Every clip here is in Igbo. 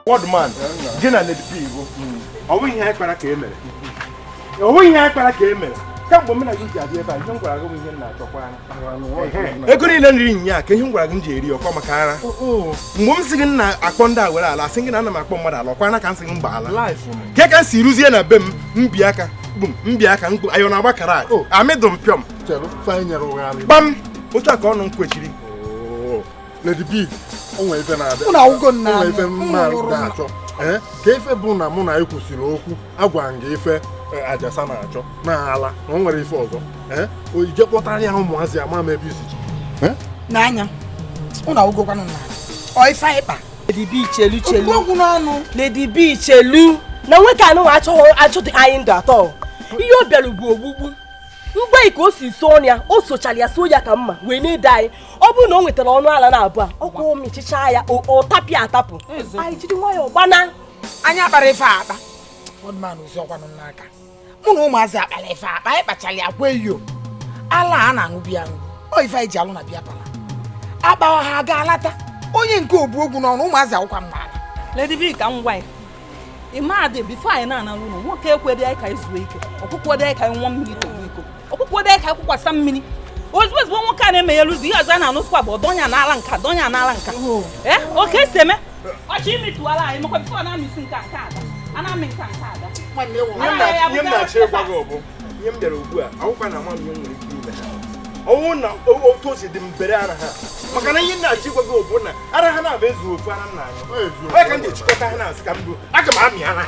Wordman gị na Lady P bụ ọ bụghị ihe anyị kpara ka e mere, ọ bụghị ihe anyị kpara ka e mere. Kamgbe mụ na gị ji abịa ebe a, ihe m gwara gị bụ ihe m na-achọkwa ara. Ego niile nri nya ka ihe m gwara gị m ji eri ọkwa maka ara. Mgbe m sị gị na akpọ ndị a were ala, asị gị na ana m akpọ mmadụ ala, ọkwa na ka m sị gị mgba ala ke ka m si ruzie na be m mbi aka kpum mbi aka mkpu ayọ na-agba karat amịdụ m pịọm gbam otu a ka ọnụ m kwechiri. Lady B, o nwere ife na-abịa. Unu awụgo nna O nwere ife unu mma nwụrụ na-achọ. Ee, ka ife bụ na mụ na anyị kwụsịrị okwu, agwa m gị ife Ajasa na-achọ na ala na o nwere ife ọzọ. Ee, o ije kpọtara ya ụmụazị ama m ebe isi ji. N'anya unu awụgokwanụ nna ọ ife anyị kpa. Lady B, chelu chelu. Okwu n'ọnụ. Lady B, chelu na nwoke anụnwa achọghị achọdị anyị ndụ atọ. Ihe ọ bịara bụ ogbugbu mgbe ka o si so ya, o sochara ya so ya ka mma wee na-ede anyị. Ọ bụrụ na o nwetara ọnụ ala na abụọ a, ọkụ mịchịcha ya, ọ tapịa atapụ, anyị jiri nwayọọ gbana. Anyị akpara ife a akpa. Wordman, ozi ọkwanụ n'aka mụ na ụmụazị akpara ife akpa. Anyị kpachara ya gwa eyo ala a na-aṅụ biya aṅụ ọ ife anyị ji alụ na biya pala akpawa ha ga-alata onye nke obu ogwu n'ọnụ ụmụazị akwụkwa m n'ala. Lady B, ka m gwa ya, ịmadị before anyị na-ana ụlọ, nwoke ekwedị anyị ka anyị zuo ike, ọkwụkwọ dị anyị ka anyị ṅụọ mmiri tọgbọ iko, ọkwụkwọ dị anyị ka anyị kwụkwasa mmiri ozugbo ozugbo. Nwoke a na-emeghelu ụzọ, ihe ọzọ a na-anụsịkwa bụ ọdọnya n'ala nka, dọnya n'ala nka. Ee, oke esi eme ọchị imi tụwara anyị makwa before na-amị isi nka nke ada a na-amị nka nke ada. Ihe m na-achọ ịgwa gị bụ ihe m bịara ugbu a awụkwa na nwa m ihe m nwere ike ime ọnwụ na otu o si dị mbere ara ha, maka na ihe m na-achọ ịgwa gị bụ na ara ha na-abụ ezu ofu ara nna anyị, onye ka m ji echikọta ha na-asị ka m bụ aga m amị ara.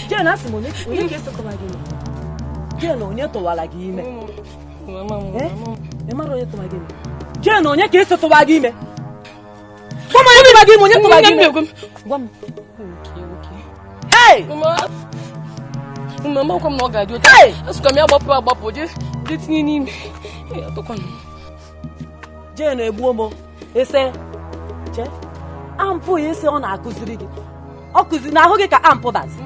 Jen, asị m onye ka esotụwa gị ime? Jen, onye tụwara gị ime? Ị mara onye tụwa gị ime? Jen, onye ka esotụwa gị ime? Gwa m onye tụwa gị ime, onye tụwa gị ime? Gwa m. Hey! Mama, kwa m na ọ ga-adị otu asụkwa m ya gbapụ agbapụ jee jee tinye n'ime ya tụkwa m. Jen, egbuo m ese che ampụ ya ese ọ na-akụziri gị, ọ kụziri n'ahụ gị ka ampụ dazi.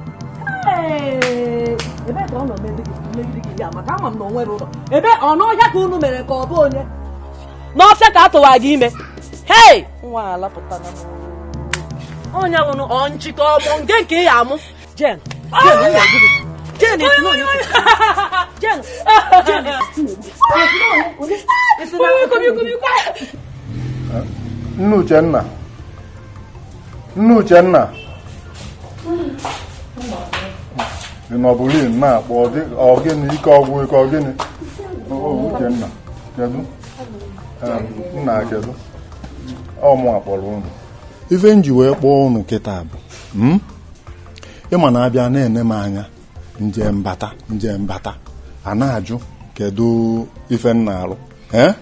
Ebe ka ọ nọ megide gị ya, maka ama m na o nwere ụlọ ebe ọ n'ọhịa ka unu mere ka ọ bụ onye n'ọfịa ka a tụwa gị ime. Hei, nwa alapụtana onye wụnụ ọ nchịkọ ọgbọ nke nke ya amụ. Jen, Jen, esi na onye Jen, Jen, esi na onye. Nne Uchenna, nne Uchenna, ị nọbụrụ na-akpọ ọ gịnị? Ike ọgwụ ike ọ gịnị? Uchenna, kedu nna, kedu ọ mụ akpọrọ unu? Ife m ji wee kpọọ unu kịta bụ ịma na abịa na-ene m anya nje mbata nje mbata a na-ajụ kedu ife m na-arụ. Ee,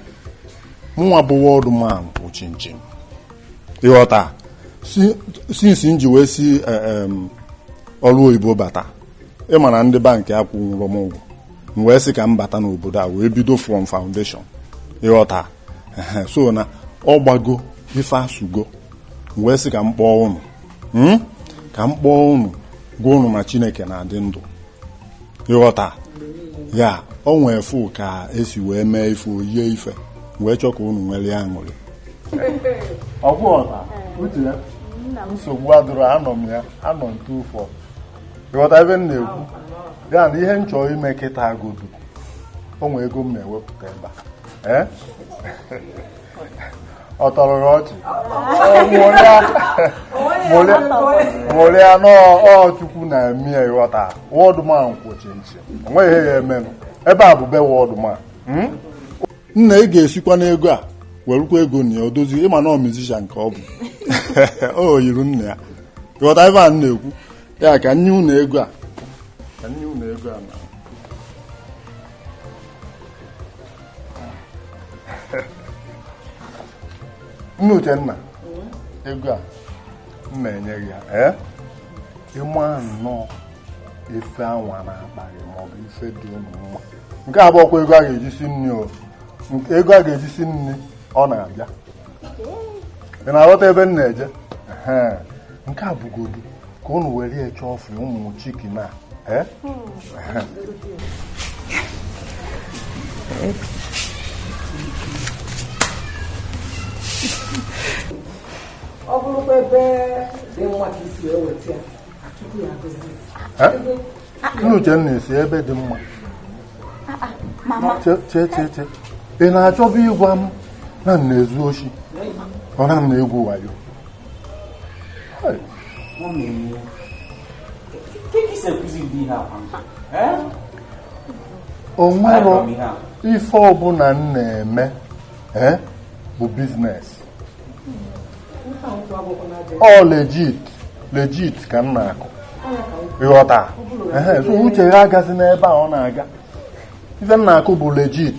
mụnwa bụ Wordman kwụ chinchin ịghọta since m ji wee si ọrụ oyibo bata, ịma na ndị bankị akwụnwụrụ m ụgwọ, m wee sị ka m bata n'obodo a wee bido from foundation, ịghọta. So na ọ gbago ife asụgo, m wee sị ka m kpọọ unu, ka m kpọọ unu gwa unu na Chineke na-adị ndụ, ịghọta ya. O nwee fụ ka esi wee mee ife oyie ife wee chọọ ka unu nwere ya aṅụrị. Ọgwụ ọta uche ya nsogbu adịrọ, anọ m ya anọ ntu ụfọ, ịghọta ebe m na-ekwu ya na ihe m chọrọ ime kịta godu. O nwee ego m na-ewepụta ebe a. Ọ tọrọ gị ọchị? Ṅụrịa n'ọ Chukwu na-eme ya, ịghọta. Wordman kwụ chinchin, o nweghị ihe ya emenụ. Ebe a bụ be Wordman. Nna, ị ga-esikwa n'ego a werukwa ego na ya o dozie. Ịma na ọ musician ka ọ bụ, o yiri nna ya, ịghọta ebe a m na-ekwu ya. Ka nye unu ego a, ka nye unu ego a na nne Uchenna, ego a m na-enye gị ya, ee, ịma nnọọ ife anwa na-akpa gị maọbụ ife dị unu mma. Nke a bụ ọkwa ego a ga-eji si nri o, nke ego a ga-eji si nri ọ na-abịa. Ị na-aghọta ebe m na-eje? Ehe. Nke a bụgodu ka unu were ya chọọ ọfụ ụmụ chicken a. Ee. Ehe. Ọ bụrụkwa ebe dị mma ka isi wee weta ya, Chukwu ya agọzie. Uchenna esi ebe dị mma. Mama. Che che che, ị na-achọba ịgwa m na m na-ezu oshi, ọ na m na-egwu wayo? O nwero ife ọbụla m na-eme bụ business. Ọ legit ka m na-akụ, ịghọta? So uche ya agazi n'ebe a ọ na-aga. Ife m na-akụ bụ legit,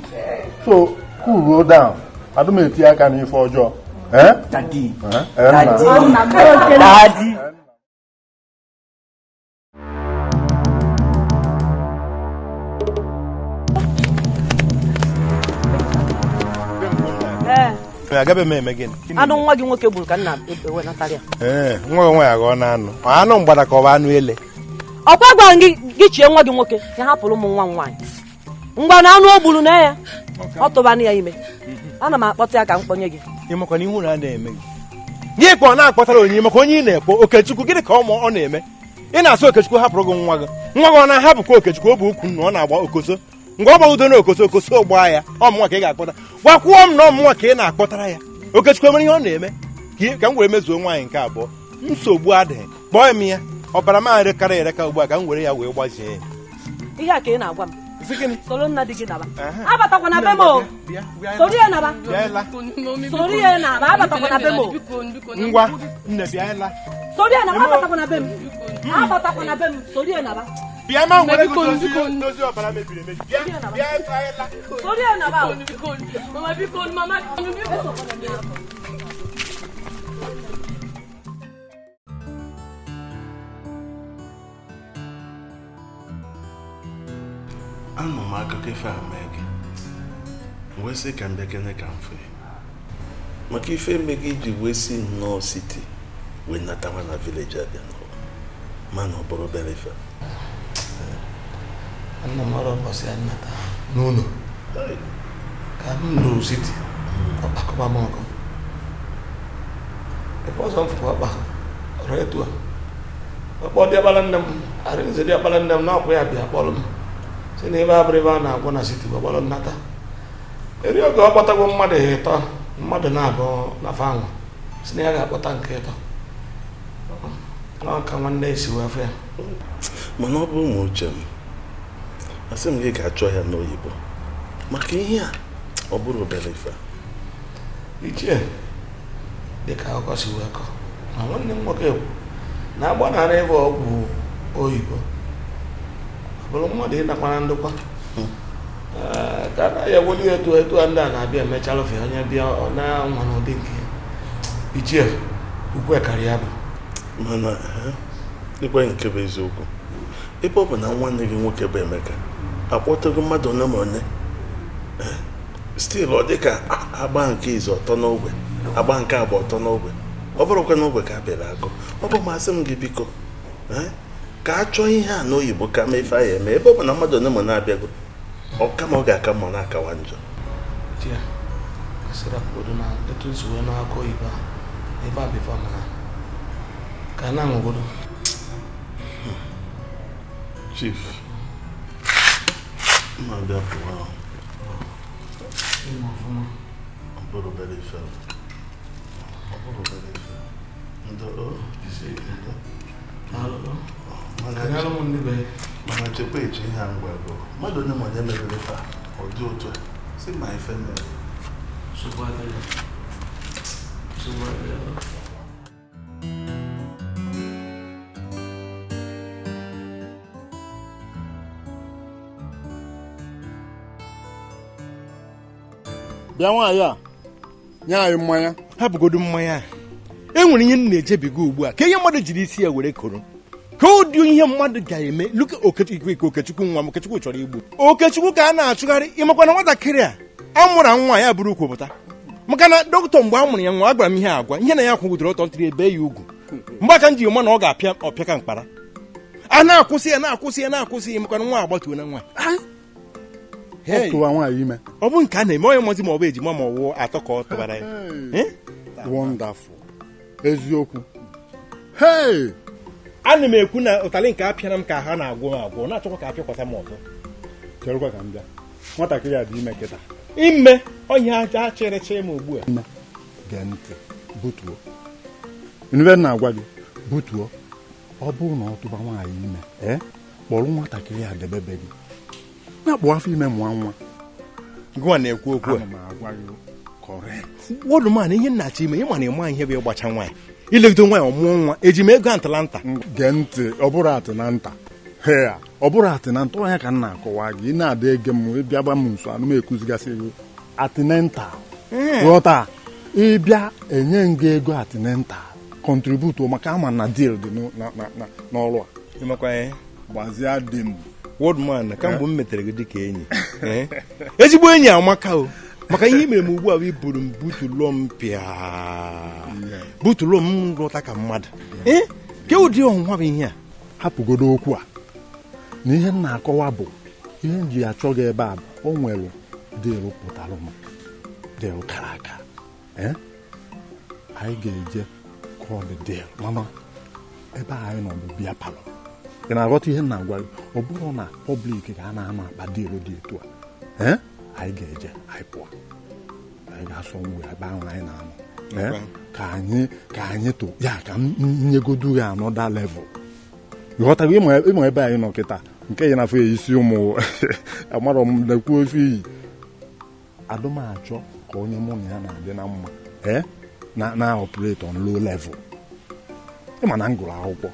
so cool down. Adị m eti aka n'ife ọjọọ. Daddy. Daddy. Agabe m eme gịnị? Anụ nwa gị nwoke gburu ka nna ewenatara ya. Ee, nwa gị nwaanyị aghọọ na anụ. Anụ mgbada ka ọ bụ anụ ele. Ọkwa gwara gị gị chie nwa gị nwoke ya hapụrụ ụmụ nwa m nwaanyị. Ngwa na anụ o gburu na ya, ọ tụbanụ ya ime. Ana m akpọta ya ka m kpọnye gị. Ị makwa na ihu na na-eme gị. Gị kpọ na-akpọtara onye maka onye ị na-ekpo Okechukwu, gịnị ka ọ na-eme? Ị na-asị Okechukwu hapụrụ gị nwa gị. Nwa gị ọ na-ahapụkwa Okechukwu, ọ bụ ukwu nna ọ na-agba okoso. Ngwa ọ gbagide na okoso okoso gbaa ya, ọ mụnwa ka ị ga-akpọta. Gwakwuo m na ọ mụnwa ka ị na-akpọtara ya. Okechukwu emere ihe ọ na-eme ka m were mezuo nwaanyị nke abụọ. Nsogbu adịghị. Kpọọ m ya. Ọbara m erekara ereka ugbu a ka m were ya wee gbazie ya. Ihe a ka ị na-agwa m. Soro nna di gị naba. Abatakwa na be m o. Soro ya naba. Soro ya naba, abatakwa na be m o. Ngwa, nne bịa ịla. Soro ya naba, abatakwa na be m. Abatakwa na be m, soro ya naba. Bịa ma nwere gị dozie ọbara mebiri emebi. Bịa, bịa ịla. Soro ya naba. Mama biko, mama biko. Anụ m akụkọ ife a mee gị, wee sị ka m bịa kene ka m fee maka ife eme gị iji wee si nnọọ siti wee natawa na vileji abịa n'ụwa mana ọ bụrụ obere ife. Nna m ọrụ mbọsị ya nnata n'ụlọ ka m lụrụ siti ọkpakọba m ọkụ ebe ọzọ m fụkwa ọkpa ọrụ etu a ọkpọ dịakpara nne m arịnze dịakpara nne m na ọkwụ ya bịa kpọrọ m si na ebe abụrụ ebe a na-agwọ na siti gbọrọ nnata eri oge ọ kpọtagwo mmadụ ịtọ mmadụ na-abụ na fanwa si na ya ga-akpọta nke ịtọ ọ ka nwanne esi wee fụ ya. Mana ọ bụ ụmụ uche m asị m gị ga-achọ ya n'oyibo maka ihe a ọ bụrụ obere ife. Ichie dịka akụkọ si wee kọ ma nwanne m nwoke kwu na-agbanarị ịbụ ọgwụ oyibo bụrụ mmadụ ịnakwana ndokwa ka anaghị eweli etu etu a ndị a na-abịa emechalụfe onye bịa ọ na-anwa n'ụdị nke ya. Ichie ukwu karịa bụ mana dịkwa nke bụ eziokwu, ebe ọ bụ na nwanne gị nwoke bụ Emeka akpọtago mmadụ one ma one stil ọ dịka agba nke izu ọtọ n'ogwe agba nke abụọ ọtọ n'ogwe ọ bụrụkwa n'ogwe ka a bịara akụ ọ bụ masị m gị biko ka a chọọ ihe a n'oyibo ka ma ife anyị eme ebe ọ bụ na mmadụ one ma na-abịago ọ kama ọ ga-aka mma na-akawa njọ. Chief, mma bịa pụwa ahụ. Ọ bụrụ obere ife. Ọ bụrụ obere ife. Ndo o. Mana chekwa eche ihe a ngwa ego mmadụ onye ma onye mebere taa ọ dị otu a si ma ife mere. Bịa nwaanyị a nye anyị mmanya. Hapụgodu mmanya a. E nwere ihe m na-ejebiga ugbu a ka ihe mmadụ jiri isi ya were koro ka ụdị ihe mmadụ ga-eme. Luka Okechukwu Okechukwu nwa m Okechukwu chọrọ igbu Okechukwu ka a na-achụgharị. Ịmakwa na nwatakịrị a amụrụ nwa ya bụrụ ukwopụta maka na dọkịta mgbe a mụrụ ya nwa agwara m ihe agwa ihe na ya kwụgidere ọtọ ntịrị ebe ya ugwu mgbe aka m ji ma na ọ ga-apịa ọpịa ka mkpara a na-akwụsị ya na-akwụsị ya na-akwụsị ya maka na nwa agbatuo na nwa ọ bụ nke a na-eme onye mazi ma ọ bụ ejima ma ọ wụ atọ ka ọ tụbara ya. Wonderful. Eziokwu. Hey! Ana m ekwu na ụtalị nke apịara m ka ha na-agwụ m agwụ na-achọkwa ka apịakwasa m ọzọ. Cherekwa ka m bịa. Nwatakịrị a dị ime kịta. Ime ọhịa aja chịrịchị m ugbu a. Gee ntị, butuo. Ife m na-agwa gị, butuo. Ọ bụrụ na ọ tụba nwaanyị ime, kpọrọ nwatakịrị a debe be gị. Na-akpụ afọ ime mụọ nwa. Gụwa na-ekwu okwu a. Ana m agwa gị correct. Wọdụ man, ihe nnachi ime, ịma na ịma ihe bụ ịgbacha nwaanyị. Ilegide nwaanyị ọmụọ nwa, eji m ego Atlanta. Gee ntị, ọ bụrụ Atlanta. Hea, ọ bụrụ Atlanta, onye ka m na-akọwa gị, ị na-ada ege m, ịbịa gba m nso, anụ m ekuzigasị gị. Atlanta. Ghọta, ịbịa enye m gị ego Atlanta. Contribute maka ama na deal dị n'ọrụ a. Ịmakwa ihe? Gbazie di m. Wọdman, kamgbe m metere gị dịka enyi. Ezigbo enyi amaka o. Maka ihe mere m ugbu a bụ iburu m butulo m pịa. Butulo m rụta ka mmadụ. Ke ụdị ọnwụnwa bụ ihe a? Hapụgodo okwu a. Na ihe m na-akọwa bụ ihe m ji achọ gị ebe a bụ o nwere deal pụtara m. Deal kara aka. Anyị ga-eje kụọ the deal. Mana ebe anyị nọ bụ bịa palọ. Ị na-aghọta ihe m na-agwa gị? Ọ bụrụ na pọblik ka a na-ama akpa deal dị etu a. Anyị ga-eje, anyị pụọ. Anyị ga-asọ ngwe ebe ahụ anyị na-anọ. Ka anyị tụ ya ka m nyegodu gị anọda level. Ghọtago ịmụ ebe anyị nọ kịta nke ya na-afọ ya isi ụmụ amarọ m lekwu ofe iyi. Adụmachọ ka onye mụ na ya na-adị na mma na operate on low level. Ịma na m gụrụ akwụkwọ.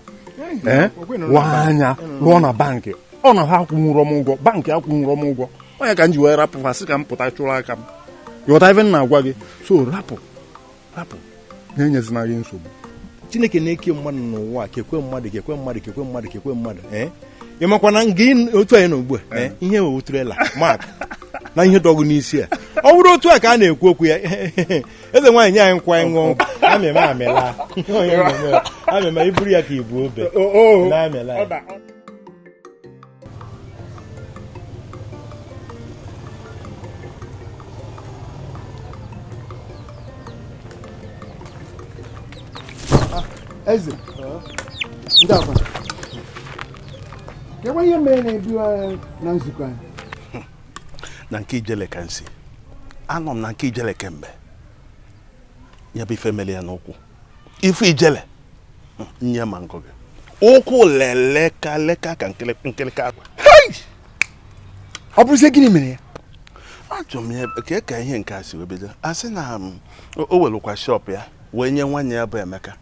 Waa anya rụọ na bankị. Ọ na ha akwụnwụrọ m ụgwọ, bankị akwụnwụrọ m ụgwọ. Onye ka m ji wee rapụ ha sị ka m pụta chụrụ aka m. Ghọta ife m na-agwa gị. So rapụ rapụ na-enyezina gị nsogbu. Chineke na-eke mmadụ n'ụwa kekwe mmadụ kekwe mmadụ kekwe mmadụ kekwe mmadụ. Ị makwa na nga otu anyị nọ ugbu a ihe wewu trela Mark na ihe dọgụ n'isi a. Ọ bụrụ otu a ka a na-ekwu okwu ya eze nwaanyị nye anyị nkwa anyị ṅụọ amịma amịla amịma iburu ya ka ibu obe na-amịla ya. Eze, ndị akwa, kekwa ihe mere na-ebu na nzukọ anyị? Na nke ijele ka nsi, anọ m na nke ijele kemgbe. Ya bụ ife mere ya n'ụkwụ. Ife ijele, nye ma nkọ gị. Ụkwụ leleka leka ka nkịlịka akwa. Ọ bụrụzie gịnị mere ya? Ajụ m ya ka ihe nke a si wee bido. A sị na o welụkwa shọp ya wee nye nwanne ya bụ Emeka.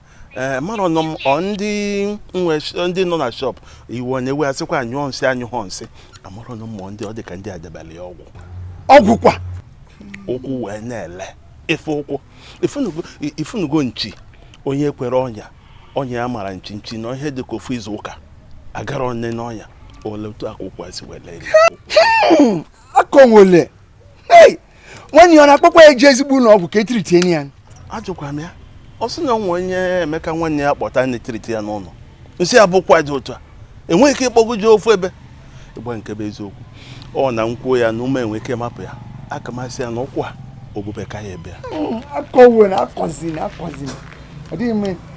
Mara nọ m ndị nọ na shọp iwu onye wee asịkwa anyụọ nsị anyụghọ nsị amara nọ mmụọ ndị ọ dị ka ndị adebali ọgwụ ọgwụ kwa ụkwụ wee na-ele ife ụkwụ ifunugo nchi onye kwere ọnya ọnya ya mara nchi nchi na ihe dị ka ofu izu ụka agara onye n'ọnya ole otu akwụkwọ si wee lee akọnwele. Nwanne ya ọ na-akpọkwa ya eji ezigbo ụlọ ọgwụ ka etiritie ya? Ajụkwa m ya. Ọ sị na nwa onye Emeka nwanne ya kpọta na-etiriti ya n'ụlọ nsị ya bụkwa dị otu a enweghị ike ịkpọgoje ofu ebe ịgba nke bụ eziokwu ọ na nkwuo ya na ume enwe ike mapụ ya aka masị ya na ụkwụ a obube ka ya ebe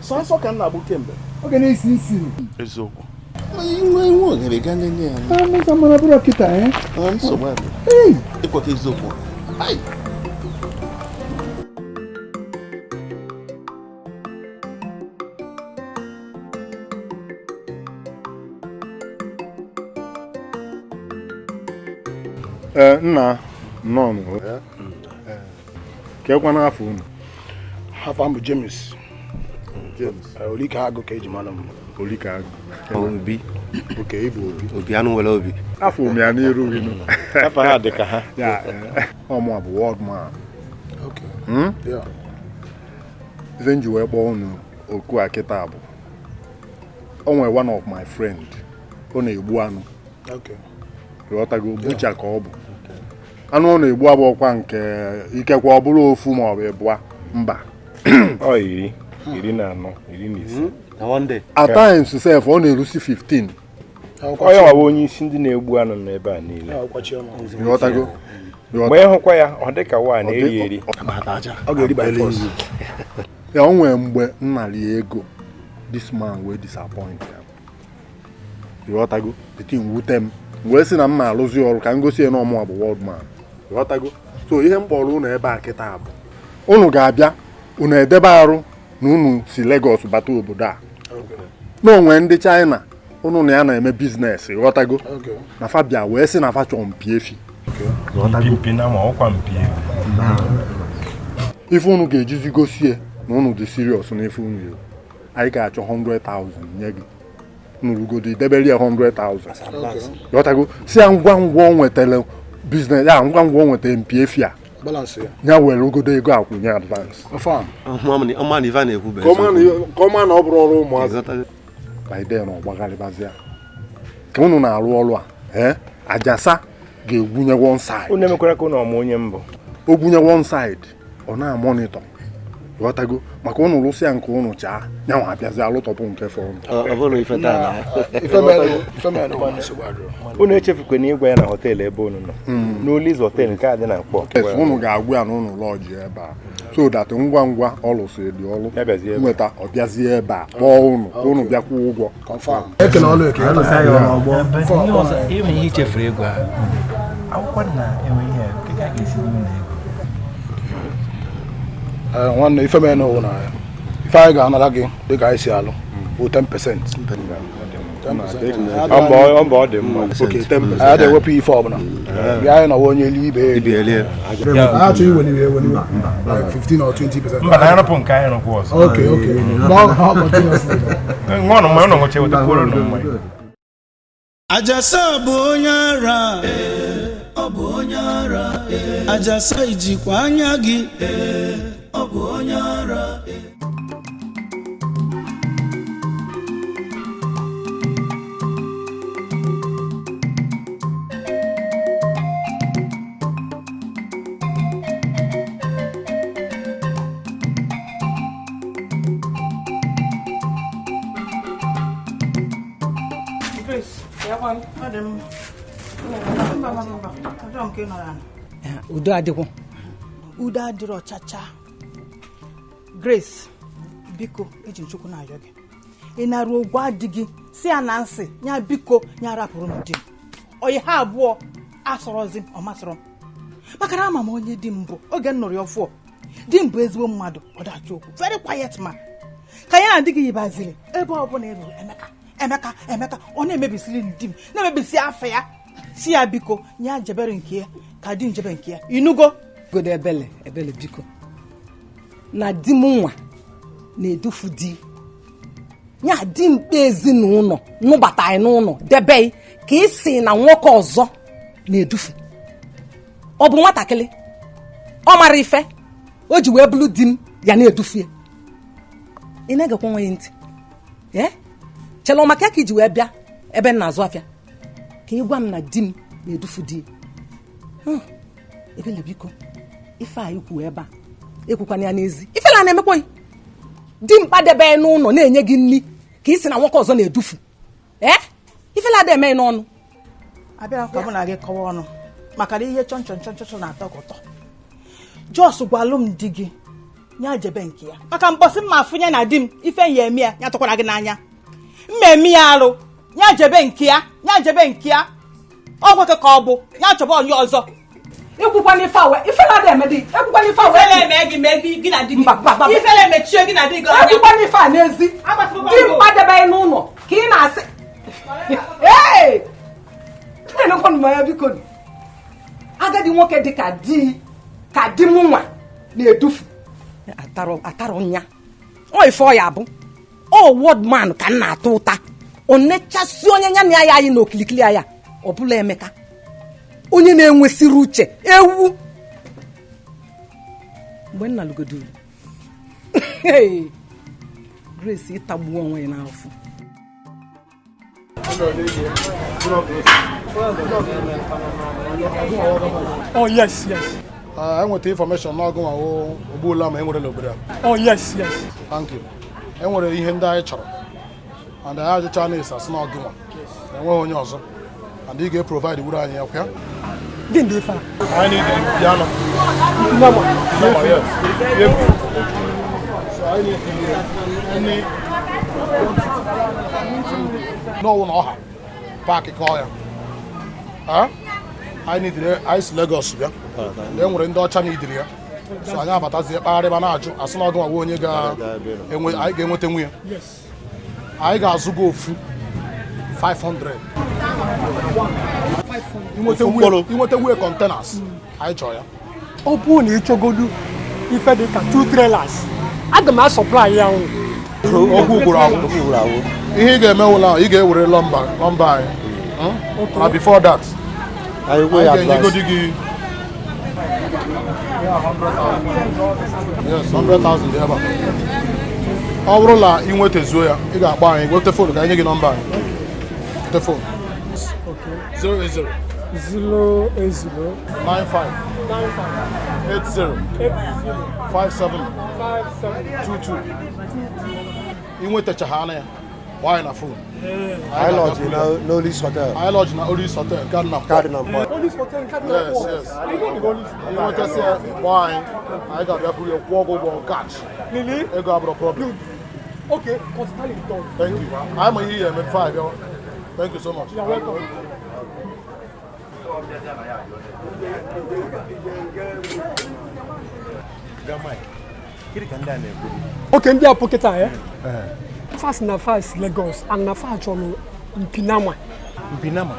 sọsọ ka m na-agbụ kemgbe oge na-esi nsi eziokwu inwe ohere gaa nene ya nsogbu ịkwata eziokwu. Nna nnọọ kekwa n'afọ unu. Afọ m bụ James. James. Olike agụ ka eji mara m. Olike agụ. Obi. Oke ịbụ Obi. Obi anụ nwere obi. Afọ m ya n'iru gị. Afọ ha dị ka ha. Ya ọmụ bụ world man. Okay. Yeah. Ife m ji wee kpọọ unu oku a kịta bụ o nwere one of my friend ọ na-egbu anụ. Okay. Ghọtago bucha ka ọ bụ. Anụ ọ na-egbu abụọkwa nke ikekwe ọ bụrụ ofu ma ọ bụ ịbụa mba. Ọ 14, 15. At times sef ọ na-erusi 15. Onye nwa bụ onye isi ndị na-egbu anụ n'ebe a niile. Ghọtago. Mgbe ịhụkwa ya ọ dị ka nwa na-eri eri. Ọ ga-eri by force. Ya o nwee mgbe m nara ya ego, this man wee disappoint ya. Ịghọtago? The thing wute m wee sị na m na-arụzi ọrụ ka m gosi ya na ọmụwa bụ world man. Ịghọtago? So ihe m kpọrọ unu ebe a kịta bụ unu ga-abịa unu edebe arụ na unu si Lagos bata obodo a na onwe ndị China unu na ya na-eme business. Ịghọtago? Na fa bịa wee sị na fa chọọ mpi efi. Mpi na ma ọkwa mpi. Ife unu ga-ejizi gosie na unu dị serious na ife unu yiri, anyị ga-achọ 100,000 nye gị. Nụrụgodo idebere ya 100,000. Ịghọtago? Si ya ngwa ngwa o nwetara business ya, ngwa ngwa o nwetara mpi efi a, ya were ogodo ego akwụnye advance. Ka ọma na ọ bụrụ ọrụ ụmụazị. By then ọ gbagharịbazịa ka unu na-arụ ọrụ a. Ajasa ga-egwunye one side. Unu emekwara ka unu ọma onye mbụ. O gwunye one side, ọ na-amonitọ. Ịghọtago? Maka unu rụsịa nke unu chaa, ya nwa abịazi alụtọpụ nke fọ unu. Unu echefukwana ịgwa ya na họteelụ ebe unu nọ. N'Oliz họteelụ nke a dị na Nkpọ. Unu ga-agwa ya na unu lọji ebe a so that ngwa ngwa ọ lụsịrị dị ọrụ nweta, ọ bịazie ebe a kpọọ unu ka unu bịakwuo ụgwọ. Nwanne ife mere na ife anyị ga-anara gị dịka anyị si alụ bụ 10%. Anyị adịghị ife ọbụla. Bịa anyị nọwa onye elu ibe elu. Achọ iweli iwe eweli like 15 or 20%. Mba na arụpụ nke anyị rụkwa ọzọ. Okay, okay. Ṅụọnụ mmanya, ụnụ ṅụcha wetakwuoro nụ mmanya. Ajasa bụ onye ara. Ọ bụ onye ara. Ajasa ijikwa anya gị. Ọ bụ onye ara. Udo adịkwụ. Udo adịrọ chacha. Grace, biko eji nchukwu na-ayọ gị. Ị na-arụ ụgwọ adị gị si ya na nsị ya biko ya rapụrụ m di m. Oyi ha abụọ asọrọzi m ọ masịrọ m. Maka na ama m onye di m bụ oge m nụrụ ya ọfụọ. Di m bụ ezigbo mmadụ, ọ dachọ okwu, very quiet man. Ka ya na di gị yibaziri ebe ọ bụla ị rụrụ Emeka Emeka Emeka ọ na-emebisiri di m na-emebisi afọ ya. Si ya biko ya jebere nke ya ka di njebe nke ya. Inugo? Godo ebele ebele biko na di m nwa na-edufu di ya di mkpe ezinụlọ nụbata anyị n'ụlọ debe ka ị si na nwoke ọzọ na-edufu. Ọ bụ nwatakịrị ọ mara ife o ji wee bụrụ di m ya na-edufu ya. Ị na-egekwa nwa ya ntị ee chelụ maka ka iji wee bịa ebe m na-azụ afịa ka ị gwa m na di m na-edufu di. Ebele biko ife a ikwu ebe a ekwukwana ya n'ezi. Ifela na-emekwa di m kpadebe n'ụlọ na-enye gị nri ka ị sị na nwoke ọzọ na-edufu. Ee ifela ada eme n'ọnụ. Abịara ka mụ na gị kọwa ọnụ maka na ihe chọn chọn chọn chọn na-atọ gị ụtọ. Jos gwalụ m di gị ya jebe nke ya maka mkpọsị mma afụnye na di m ife ya eme ya ya tụkwara gị n'anya. Mma eme ya arụ ya jebe nke ya ya jebe nke ya ọ nwoke ka ọ bụ ya chọba onye ọzọ. Ekwukwana ife awe ifela ada eme di ekwukwana ife awe ifela eme gị mee gị na di gị ifela emechie gị na di gị anya. Ekwukwana ife a n'ezi di m kpadebe n'ụlọ ka ị na-asị ee na-enekwanụ m anya biko. Agadi nwoke dị ka di ka di m nwa na-edufu atarọ nya ọ ife ọ ya bụ ọ word man ka m na-ata ụta ọ nechasị onye ya na ya anyị na okilikili ya ọ bụla Emeka onye na-enwesịrị uche ewu mgbe nna lụgoduru. Grace ịtagbuo onwe ya n'afọ. Oh yes, yes. I nweta information n'ọgụ ma ogbuola ma enwere n'obodo a. Oh yes, yes. Thank you. Enwere ihe ndị anyị chọrọ. And anyị ajụcha na ịsa sị n'ọgụ nwa. Enweghị onye ọzọ. And ị ga-provide wuru anyị ya kwa. Gịnị ife a? I need the piano. Nama. Nama, yes. Anyị na-etinye n'ọwụ na ọha paakị kọọ ya. Anyị nidiri anyị si Lagos bịa. E nwere ndị ọcha nidiri ya. So anyị abatazie kpagharịba na-ajụ asị na ọgụ nwa onye anyị ga-enweta nwunye. Anyị ga-azụ gị ofu 500. Inweta nwunye containers anyị chọrọ ya. Ọ bụrụ na ị chọgodu ife dị ka 2 trailers, aga m asọplai ya ụnụ. Okwu gwụrụ agwụ. Ihe ị ga-eme wụla ị ga-ewere nọmba anyị. Na before that, anyị ga-enyegodi gị yes, 100,000 dị ebe a. Ọ bụrụ na ị nwetazuo ya, ị ga-akpọ anyị, weta foonu ka anyị nye gị nọmba anyị. Weta foonu. 080 080 95 80 57 22. Ị nwetacha ha na ya, gbaa anyị na foonu. I lodge na Olis Hotel. I lodge na Olis Hotel, Cardinal Point. Cardinal Point. Olis Hotel, Cardinal Point. Yes, yes. Ị nwetasị ya, gbaa anyị, anyị ga-abịa buru ya kwụọ gị ụgwọ cash. Lili? Ego abụrụ problem. Okay, consider it done. Thank you. I'm a here, I'm 5. Thank you so much. You're welcome. Okay, ndị a poketa eh? Fast na fast Lagos and na fast chọrọ Mpinama. Mpinama?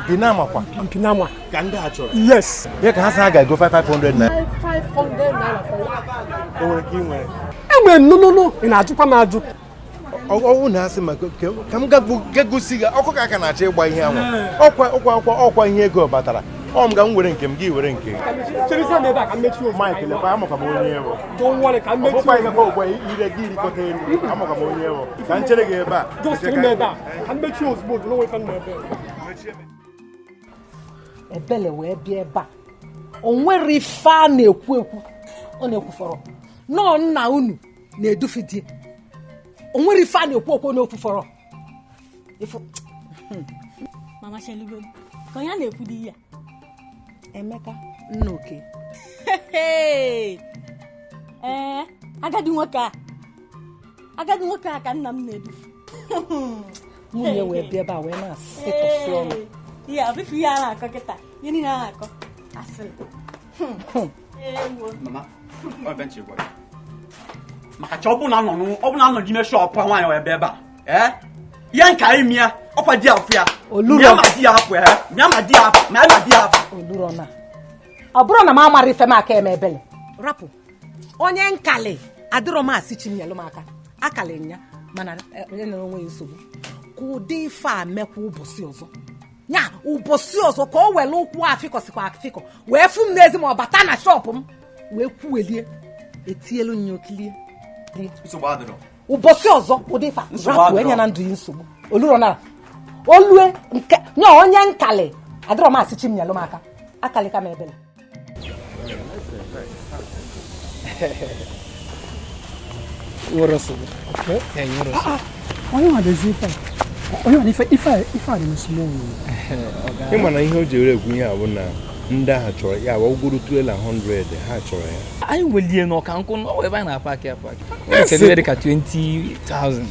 Mpinama kwa? Mpinama. Ka ndị a chọrọ? Yes. Ya ka ha sị ha ga-ego 500 naira. 500 naira for one. O nwere ka ị nwere? Enwere m no. Ị na-ajụkwa m ajụ. Ọwụ na-asị maka ka m ga gosi gị ọkụ ka aka na-achọ ịgba ihe anwa. Ọkwa ihe ego batara. Ọ m ga m were nke m gị were nke gị. Cheresa m ebe a ka m mechie ozugbo. Mike lekwa amakwa m onye bụ. Don't worry ka m mechie. Ọbụkwa ihe kwa ire gị irikọta elu. Amakwa m onye bụ. Ka m chere gị ebe a. Just chere m ebe a. Ka m mechie ozugbo na onwe ife m na-ebe. Ebele wee bịa ebe a. O nwere ife a na-ekwu ekwu. Ọ na-ekwufọrọ. Nọọ nna unu na-edufe di. O nwere ife a na-ekwu okwu na-ekwufọrọ. Mama Chelugo, ka onye na-ekwu di ya? Emeka Nnoke. Ee, agadi nwoke a ka nna m na-edufu. Nwunye wee bịa ebe a wee na-asịtọsị ọnụ. Ya, ọ bụfu ihe a na-akọ kịta. Ihe niile a na-akọ asịrị. Mama, ọ bụ nchekwa. Maka chọ ọ bụ na nọ n'ime shọpụ a nwaanyị wee bịa ebe a. Ee? Ya nka imi ya, ọkwa di afụ ya. Mịa ma di ya afụ ya. Mịa ma di ya afụ, mịa ma di ya afụ. Oluro na. Ọ bụrụ na m amara ife m aka eme ebele. Rapụ. Onye nkali adịrọ m asị chi m nyelụ m aka. Akali nya mana onye nere onwe ya nsogbu. Ka ụdị ife a mekwa ụbọchị ọzọ. Nya ụbọchị ọzọ ka o were ụkwụ afịkọsịkwa afịkọ wee fụ m n'ezi ma ọ bata na shọpụ m wee kwuwelie etielu nya okilie. Ụbọchị ọzọ ụdị ife a rapụ enye na ndụ ya nsogbu. Oluro na olue nke nya onye nkali adịrọ m asị chi m nyelụ m aka. Akali ka m ebele. Nwere nsogbu. Onye nwa ife onye nwa ife a dị small. Ị ma na ihe o ji were ekwu ihe a bụ na ndị ahụ chọrọ ya bụ ụgwọrụ trailer 100 ha chọrọ ya. Anyị welie n'ọka nkụ ọ ebe anyị na-apaki apaki. Ebe dị ka 20,000.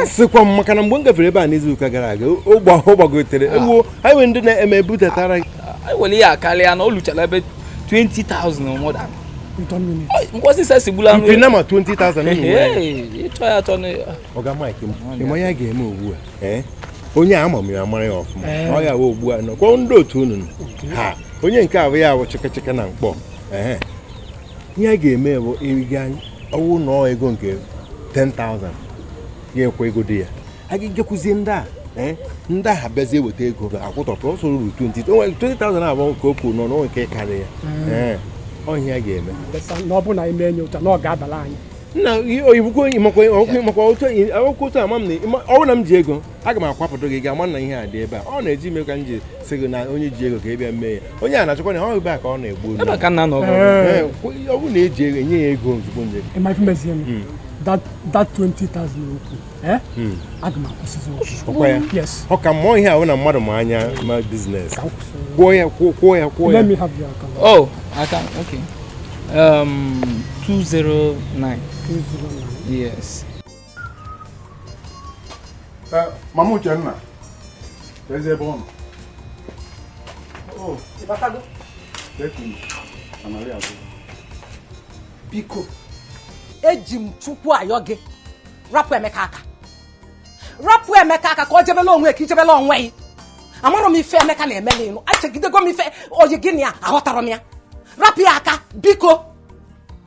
Asịkwa m maka na mgbe m gafere ebe a n'izu ụka gara aga ọ gbagotere ewu anyị nwere ndị na-eme budatara. Anyị were ya akarịa na o luchara ebe 20,000 or more than. Ngozi sị sigbula nri. Mpinama 20,000 ịchọ ya achọ na Ọga Mike, ịma ya ga-eme ugbu a. Onye a ama m ya amara ya ọfụma. Ọ ya wụ ugbu a nọkwa ndị otu unu ha onye nke ahụ ya bụ chịkịchịkị na mkpọ. Ihe a ga-eme bụ ịga ọwụ nọọ ego nke 10,000 ga-ekwe ego dị ya. A ga-ejekwuzie ndị a ndị ahụ bịazie weta ego akwụtọpụ ọsọ ruru 20,000 abụọ nke o kwuru nọ n'onwe nke karịa ya. Ọ ihe a ga-eme. Na ọ bụ na ime enyi ụta na ọ ga-abala anyị. Nna oyibukwo makwa otu ama m na ọ bụrụ na m ji ego aga m akwapụta gị ga-ama na ihe a dị ebe a. Ọ na-eji ime ka m ji sị gị na onye ji ego ka ị bịa mee ya. Onye a na-achọkwa na ọ ebe a ka ọ na-egbu. Ọ bụrụ na eji ego enye ya ego ozugbo nje. Ịma ife mezie m that 20,000 okwu aga m akwụsịzi okwu. Yes. Ọ ka mmụọ ihe ahụ na mmadụ ma anya ma biznes. Kwụọ ya kwụọ ya kwụọ ya. Let me have your account. Oh, account, okay. 209. 209. Yes. Mama Uchenna, ezi ebe ọ nọ? Biko, eji m Chukwu ayọ gị, rapụ Emeka aka. Rapụ Emeka aka ka ọ jebela onwe ka ijebela onwe gị. Amarọ m ife Emeka na-emeli ịnụ. Achegidego m ife oyi gị na ya, aghọtara m ya. Rapụ ya aka, biko.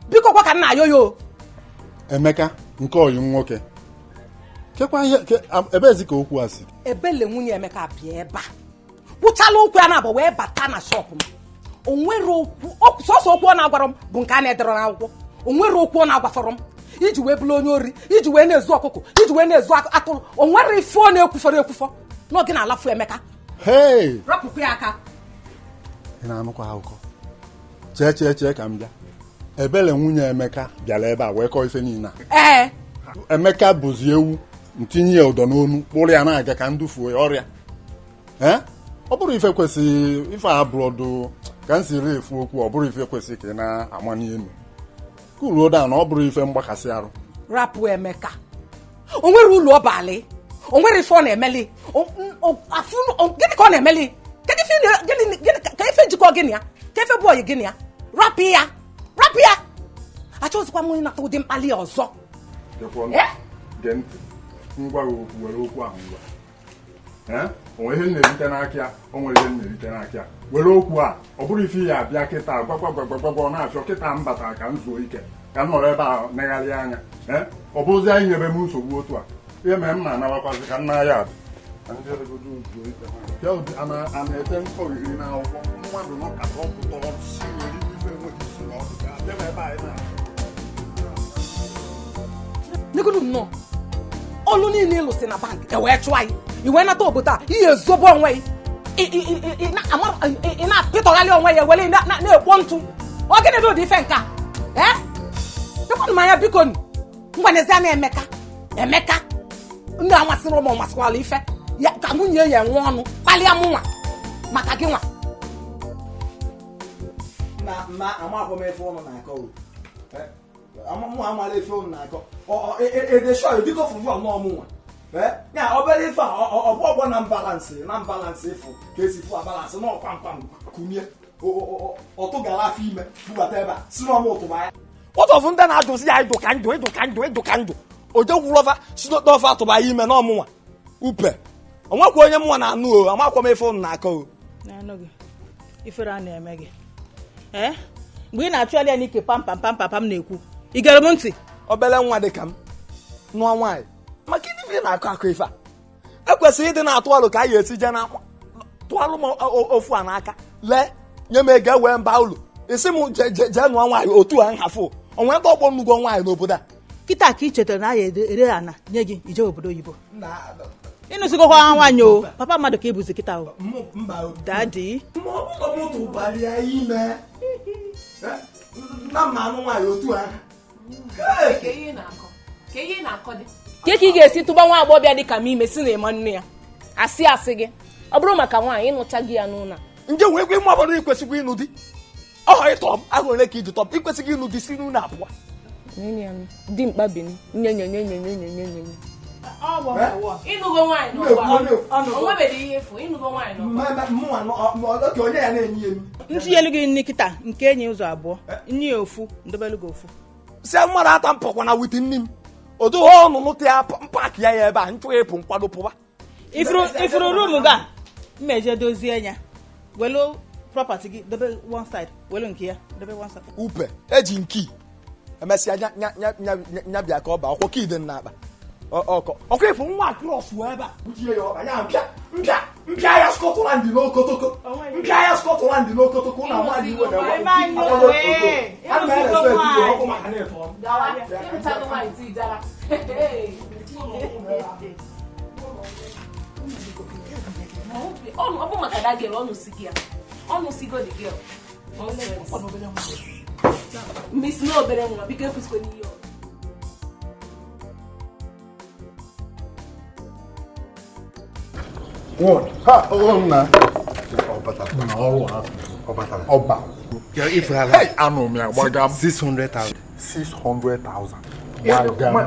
Biko kwa ka nna ayọ ya o. Emeka, nke oyi m nwoke. Kekwa ihe ebezi ka okwu a si. Ebele nwunye Emeka bịa ebe a. Kwụchala okwu ya na-abụ wee bata na shọpụ m. O nwere okwu sọsọ okwu ọ na-agwara m bụ nke a na-edere n'akwụkwọ. O nwere okwu ọ na-agwafọrọ m iji wee bụrụ onye ori, iji wee na-ezu ọkụkọ, iji wee na-ezu atụrụ. O nwere ife ọ na-ekwufọrọ ekwufọ n'oge na-alafu Emeka. Hey! Rapụkwa ya aka. Ị na-anụkwa akụkọ. Chee chee chee ka m bịa. Ebele nwunye Emeka bịara ebe a wee kọọ ife niile a. Ee. Emeka bụzi ewu ntinye ya ụdọ n'onu kpụrụ ya na-aga ka ndufuo ya ọrịa. Ee? Ọ bụrụ ife kwesịrị ife abụrọdụ ka m siri efu okwu, ọ bụrụ ife kwesịrị ka ị na-ama n'elu. Kuluo da na ọ bụrụ ife mgbakasị arụ. Rapụ Emeka. O nwere ụlọ ọbalị. O nwere ife ọ na-emeli. Gịnị ka ọ na-emeli? Kedu ife ka ife jikọ gịnị ya? Ka ife bụ oyi gịnị ya? Rapụ ya. Rapụ ya. Achọghịzikwa m onye nata ụdị mkpali ọzọ. Gee ntị. Ngwa gị okwu were okwu ahụ ngwa. O nwere ihe m na-erite n'aka ya, o nwere ihe m na-erite n'aka ya. Were okwu a, ọ bụrụ ife ya abịa kịta gwagwagwagwagwa ọ na-afịọ kịta m batara ka m zuo ike ka m nọrọ ebe a negharị anya. Ọ bụrụzi anyị nyebe m nsogbu otu a. Ihe mere m na-anawakwazi ka nna ya adị. A na-ete mkpọriri n'akwụkwọ mmadụ nọ ka ọ pụta ọrụ si were ife enweghị isi na ọdụ ka abịa m ebe anyị na-abịa. Negodu nnọọ. Olu niile ịlụsị na bank e wee chụọ anyị. I wee nata obodo a, ihe ezobe onwe gị. Ị na-apịtọgharị onwe ya were na-ekpo ntụ. Ọ gịnị dị ụdị ife nke a? Ee? Dịkwanụ m anya biko nụ. Ngwa n'ezie na Emeka. Emeka. Ndị amasịrị ụmụ masịkwala ife. Ya ka nwunye ya enwe ọnụ kpalịa mụ nwa maka gị nwa. Ma amakwa m ife ụnụ na-akọ o. Mụ amala ife ụnụ na-akọ. Edesho biko fụfụ ọnụ ọmụ nwa. Ya obere ife a ọ bụ ọgbọ na mbalansị na mbalansị ịfụ ka esi fụ abalansị na ọkwa mkpam kumie ọtụgara afọ ime bubata ebe a si n'ọmụ ụtụba ya. Ụtọfụ ndị na-ajụzi ya ịdụ ka ndụ ịdụ ka ndụ ịdụ ka ndụ ojekwuru ọfa si n'ọfa atụba ya ime n'ọmụnwa upe onwekwa onye mụnwa na-anụ o amakwa m ife ụnụ na-akọ o. Ifere a na-eme gị mgbe ị na-achụgharị ya n'ike pam pam pam pam na-ekwu ị gere m ntị. Obere nwa dị ka m nụọ nwaanyị maka ife ị na-akọ akọ ife a ekwesịrị ịdị na-atụ alụ ka anyị esi jee na tụalụ m ofu a n'aka lee nye m ego wee mba ụlọ isi m jee nụọ nwaanyị otu a nhafụ onwe ndị ọgbọ nnukwu nwaanyị n'obodo a. Kịta ka ị chetara na anyị ere ana nye gị ije obodo oyibo ịnụsịgokwa nwaanyị o papa mmadụ ka ịbụzi kịta o dadi Ke ka ị ga-esi tụba nwa agbọghọbịa dị ka m ime si na ịma nne ya asị asị gị ọ bụrụ maka nwaanyị ịnụcha gị ya n'ụlọ nje wee gwe mma ọbụla ikwesịghị ịnụ di ọhọ ịtọ m ahụ ole ka iji tọ m ikwesịghị ịnụ di si n'ụlọ abụọ dimkpa bini nye nye nye nye nye nye nye nye ịnụgo nwaanyị n'ụwa o nwebeghị ihe efu ịnụgo nwaanyị n'ụwa ntinyelu gị nne kịta nke enyi ụzọ abụọ nye ofu ndobelu gị ofu si mmadụ ata mpọkwa na wit nne m odoghị ọnụnụ tịa mpaki ya ebe a nchụ ịpụ nkwado pụba ifuru rum ga mmeje dozie ya welu property gị dobe one side welu nke ya dobe one side upe eji nki emesịa nya bịa ka ọ ba ọkwọ kide n'akpa ọkọ ọkwa ịfụ nwa krọs wee ebe a ya ọkpa ya mpịa mpịa mpịa ya Scotland n'okotoko mpịa ya Scotland n'okotoko na nwaanyị iwe ọ bụ maka that girl ọnụ si gị ya ọnụ sigo the girl miss na obere nwa biko ekwusikwa n'ihe ọ Word. Ha, oh na. Ọba. Hey, anụ m ya gbaga m. 600,000. 600,000.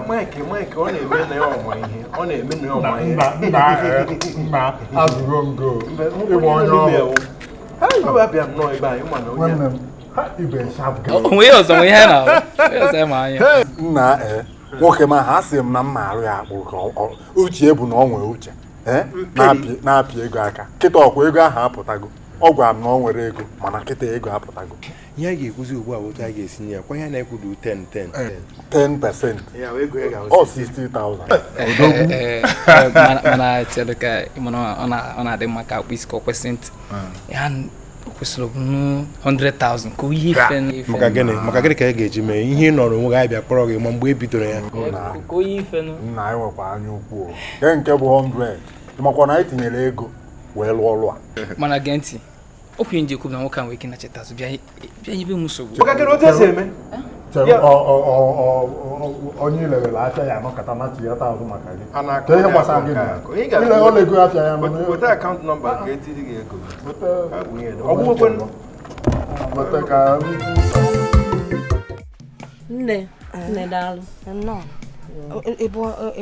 Mike, Mike, ọ na-eme na ya ọma ihe. Ọ na-eme na ya ọma ihe. Nna, azụgo m go. Ịbụ onye ọrụ. Ọ bụ abịa m nọọ ebe a, ịma na onye. Nwanne m, ha ibe sharp guy. Onwe ya ọzọ nwe ihe na onwe ọzọ ma anya. Nna nwoke ma ha sị m na mma arụ ya akpụ ka uche bụ na ọ nwere uche. Na-apị ego aka. Kịta ọkwa ego ahụ apụtago. Ọ gwara m na ọ nwere ego mana kịta ego apụtago. Ihe a ga-ekwuzi ugbu a bụ otu a ga-esi nye ya kwa ihe na-ekwudu 10 10 10%. Ọ 60,000. Mana chere ka mana ọ na-adị mma ka akpụ isi ka ọ kwesị ntị. Ya o kwesịrị ọbụnụ 100,000 ka onye ife. Maka gịnị? Maka gịnị ka ị ga-eji mee ihe ị nọrọ onwe gị abịa kpọrọ gị ma mgbe e bidoro ya? Ka onye ife nụ. Nna anyị nwekwa anya ukwu. Nke bụ 100. Makwa na anyị tinyere ego wee lụọ ọrụ a. Mana gee ntị, okwu nje kwuru na nwoke ahụ nwere ike nacheta azụ bịa nyebe m nsogbu. Maka gịnị otu esi eme? Onye ilewere afịa ya anọkọta na chighata azụ maka gị. Ka ihe gbasara gị na ile ọla ego afịa ya nọ. Weta akaụntụ nọmba ka etiri gị ego. Weta ka nne, nne daalụ. Nnọọ. Ị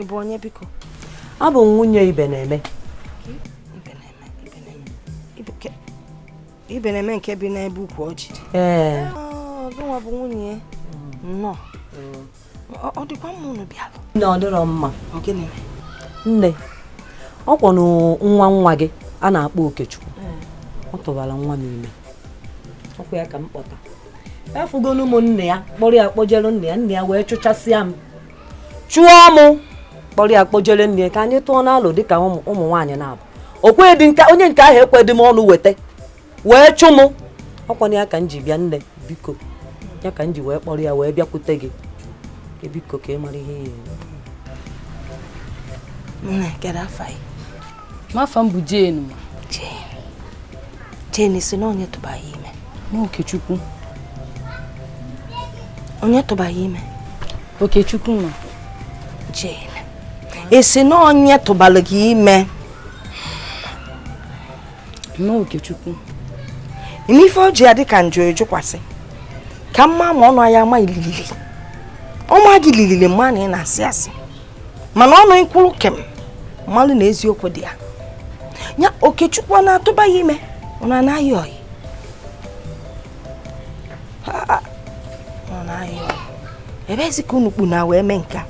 bụ onye biko? Abụ m nwunye Ibe na-eme. Ibe na-eme nke bi n'ebe ukwu ọjị dị. Ee. Gịnwa bụ nwunye nnọọ. Ọ dịkwa mma unu bịalụ. Nne, ọ dịrọ mma. Gịnị? Nne, ọ kwọnụ nwa nwa gị a na-akpọ Okechukwu. Ọ tụbara nwa m ime. Ọkwa ya ka m kpọta. Efugonu m nne ya, kpọrọ ya kpọjere nne ya, nne ya wee chụchasịa m. Chụọ mụ. Kpọrọ ya kpọjere nne ya ka anyị tụọ n'alụ dịka ụmụ nwaanyị na-abụ. Okwedị nke onye nke ahụ ekwedị m ọnụ weta. Wee chụ mụ. Ọkwana ya ka m ji bịa nne, biko. Ya ka m ji wee kpọrọ ya wee bịakwute gị. Ke biko ka ị mara ihe ya eme. Nne, kedu afa gị? Afa m bụ Jane ma. Jane. Jane si na onye tụba ya ime. Na Okechukwu. Onye tụba ya ime? Okechukwu ma. Jane. Esi na onye tụbalụ gị ime? Na Okechukwu. N'ife o ji adị ka njọ ejukwasị ka mma ma ọnụ ya ama ililili ọma gị lilili mma na ị na-asị asị mana ọnụ nkwuru kem mmalụ na eziokwu dị ya ya. Okechukwu ọ na-atụba ya ime ọ na-anaghị oyi ọ na-anaghị oyi ebezi ka unu kpu na wee mee nka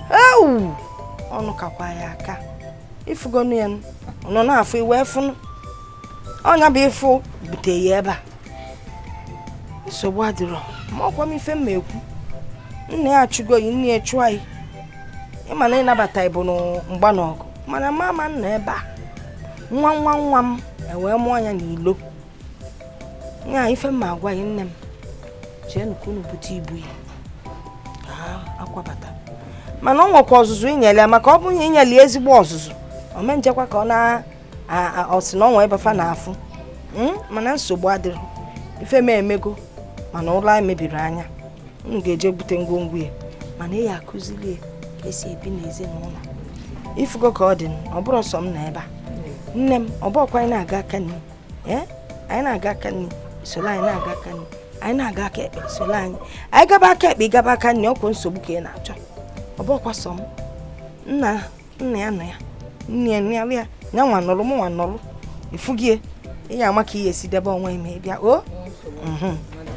ewu ọnụ kakwa ya aka ifugonu ya ọ nọ na-afụ iwe fụnụ ọnya bụ ịfụ bute ya ebe a nsogbu adịrọ ma ọkwa m ife mma ekwu nne ya achụgo yi nne ya chụọ anyị ịma na ịnabata ịbụ mgba na ọgụ mana mama nọ ebe a nwa nwa nwa m ewee mụọ ya n'ilo nya ife mma agwa gị nne m jeenụ ka unu bute ibu ya ka akwabata mana ọ nwekwa ọzụzụ inyere ya maka ọ bụrụ na inyere ya ezigbo ọzụzụ o mee njekwa ka ọ na ọ sị na ọ nwe ebefa na-afụ mana nsogbu adịrọ ife m emego mana ụlọ emebiri anya unu ga-eje bute ngwongwo ya mana ị ya akụziri ya ka esi ebi n'ezinụlọ ifugo ka ọ dị ọ bụrụ sọ m na ebe a nne m ọ bụrụkwa anyị na-aga aka nri anyị na-aga aka nri soro anyị na-aga aka nri anyị na-aga aka ekpe soro anyị anyị gaba aka ekpe ịgaba aka nri ọkwa nsogbu ka ị na-achọ ọ bụrụkwa sọ m nna nna ya nọ ya nne ya nne ya ya nwa nọrọ mụ nwa nọrọ ifugie ị ya ama ka ị esi debe onwe ime bịa o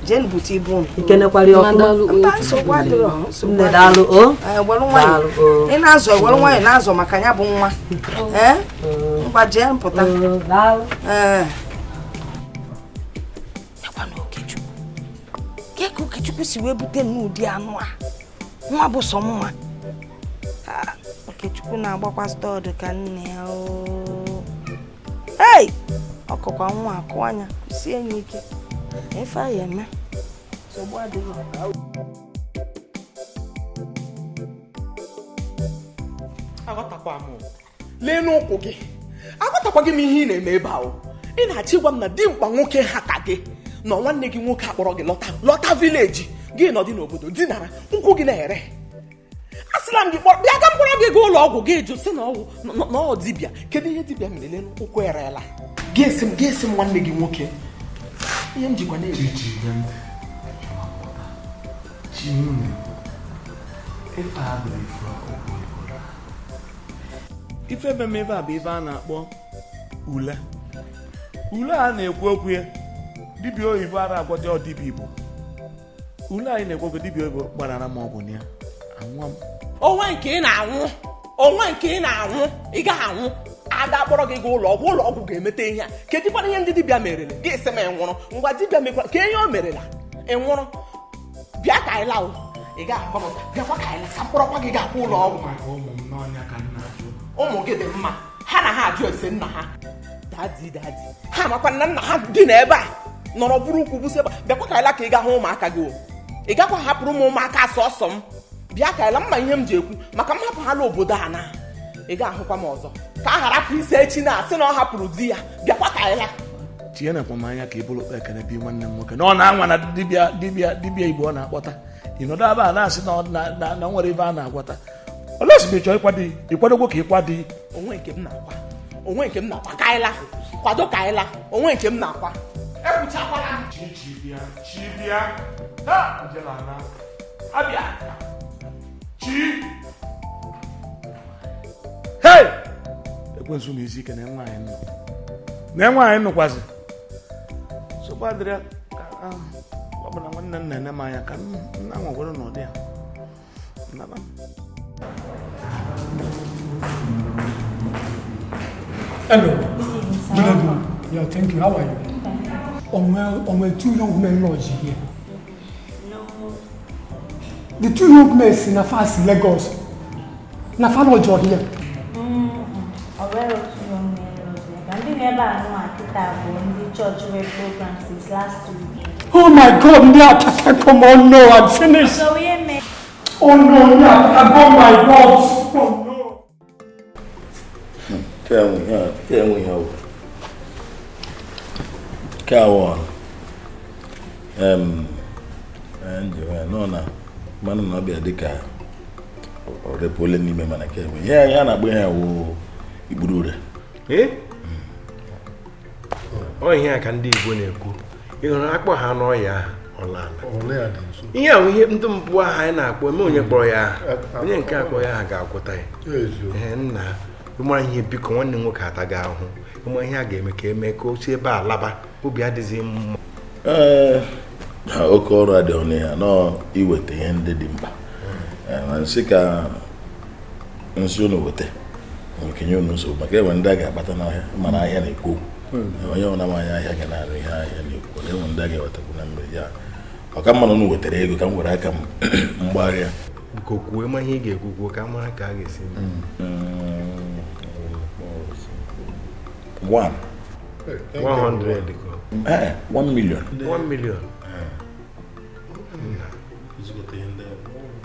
jee bute ibu unu Ikenekwara ya ọfụma. Mba, nsogbu adịrọ nsogbu Nne daalụ o. Were nwayọ ị na-azọ were nwayọ na-azọ maka ya bụ nwa ee ngwa jee mpụta ee yakwa na Okechukwu ke ka Okechukwu si wee bute n'ụdị anụ a nwa bụ sọ mma Okechukwu na-agbakwa stọọdụ ka nne ya o ei ọkụkwa nwa akụ anya sie ya ike ife a ya eme nsogbu adịghị. Aghọtakwa m lee n'ụkwụ gị aghọtakwa gị m ihe ị na-eme ebe ahụ ị na-achọ ịgwa m na dimkpa nwoke ha ka gị na nwanne gị nwoke akpọrọ gị lọta lọta vileji gị nọdị n'obodo dinara nkwụ gị na-ere asịla m gị kpọrọ bịa ga mkpọrọ gị gaa ụlọ ọgwụ gị jụ sị na ọgwụ na ọ dibịa kedu ihe dibịa mere lee n'ụkwụ erela gị esi m nwanne gị nwoke ihe m jikwa na-eri Nwunye ife a bụ ife ọgwụ Igbo. Ife ememe ebe a bụ ife a na-akpọ ule. Ule a na-ekwu okwu ya, dibịa oyibo ara agwọta ọ dibịa Igbo. Ule anyị na-ekwu okwu, dibịa oyibo gbarara m ọgwụ na ya anwụọ m. Onwe nke ị na-anwụ, onwe nke ị na-anwụ, ị gaghị anwụ. Ada akpọrọ gị gaa ụlọ ọgwụ, ụlọ ọgwụ ga-emete ihe a. Kedụkwana ihe ndị dibịa merele gị sị ma ị nwụrụ? Ngwa, dibịa mekwara ka ihe o merela ị nwụrụ. Bịa ka anyị laa o. Ị ga-agwa m bịakwa ka anyị laa, ka mkpọrọkwa gị ga-akwa ụlọ ọgwụ. Ụmụ gị dị mma, ha na ha ajụ ese nna ha, daddy, daddy. Ha makwa na nna ha dị n'ebe a nọrọ bụrụ ukwu bụsị ebe a. Bịakwa ka anyị laa ka ị ga hụ ụmụaka gị o. Ị gakwa hapụrụ m ụmụaka sọsọ m. Bịa ka anyị laa, mma ihe m ji ekwu maka m hapụ ha n'obodo a na ị ga-ahụkwa m ọzọ, ka a harapụ isi echi na asị na ọ hapụrụ di ya. Bịakwa ka anyị laa. Tinye nakwa m anya ka ị bụrụ ekene bi nwanne m nwoke na ọ na-anwa na dibịa dibịa dibịa Igbo ọ na-akpọta. Ị nọdụ ebe a na-asị na na nwere ife a na-agwọta. Olee mgbe ị chọrọ ịkwado, ịkwadogwo ka ịkwado? Onwe nke m na-akwa, onwe nke m na-akwa, ka anyị laa. Kwado ka anyị laa. Onwe nke m na-akwa, ekwuchakwala m. Chibịa, chibịa, ha njela na abịa chi. Hey, ekwensu na isi ike na nwaanyị nọ na nwaanyị nụkwazi sokwa dịrị ka ọ bụ na nwanne m na-ene m anya ka m na-anwagwara n'ụdị ya nnaba. Hello. Good evening. Yeah, thank you. How are you? On two young men lodge here. No. The two young men si na fa si Lagos. Na fa lodge here. Ọ nwere otu young men lodge here. Ka ndị na-ebe a nụ akịta bụ ndị chọọchị wee program since last week. Oh my God, ndị ataka, come on, no, I'm finished. So ihe mee. Oh no, ndị ataka, oh my God. Oh no. Ke enwe ihe ọ bụ ke awọ nọ na mmanụ na ọbịa dịka ọrepụ ole n'ime, mana ke enwe ihe a na-akpọ ihe awụ ikpuru ure. Ọ ihe a ka ndị Igbo na-ekwu. Ị hụrụ akpọ ha n'ọya ahụ ọlala. Ihe ahụ ihe ndị mbụ ahụ anyị na-akpọ eme, onye kpọrọ ya aha, onye nke akpọ ya aha ga-agwọta ya. Ee nna, ịmara ihe, biko, nwanne m nwoke ataghị ahụhụ. Ịma ihe a ga-eme ka eme ka o si ebe a laba, obi adịghị mma. Ee, oke ọrụ adịghị n'ihe nọọ iweta ihe ndị dị mkpa. Ma nsị ka nsị unu weta nke nye unu nsogbu, maka enwe ndị a ga-akpata n'ahịa, mana ahịa na-ekwu okwu, onye ọbụla ma anya ahịa ga na-arụ ihe ahịa na-ekwu. Enwe ndị a ga-ewetakwu na mmiri ya, ọka mma na unu wetara ego ka m were aka m mgbarịa. Biko kwuo ma ihe ị ga-ekwu, kwuo ka a mara ka a ga-esi mee. One. 100. 1 million. 1 million.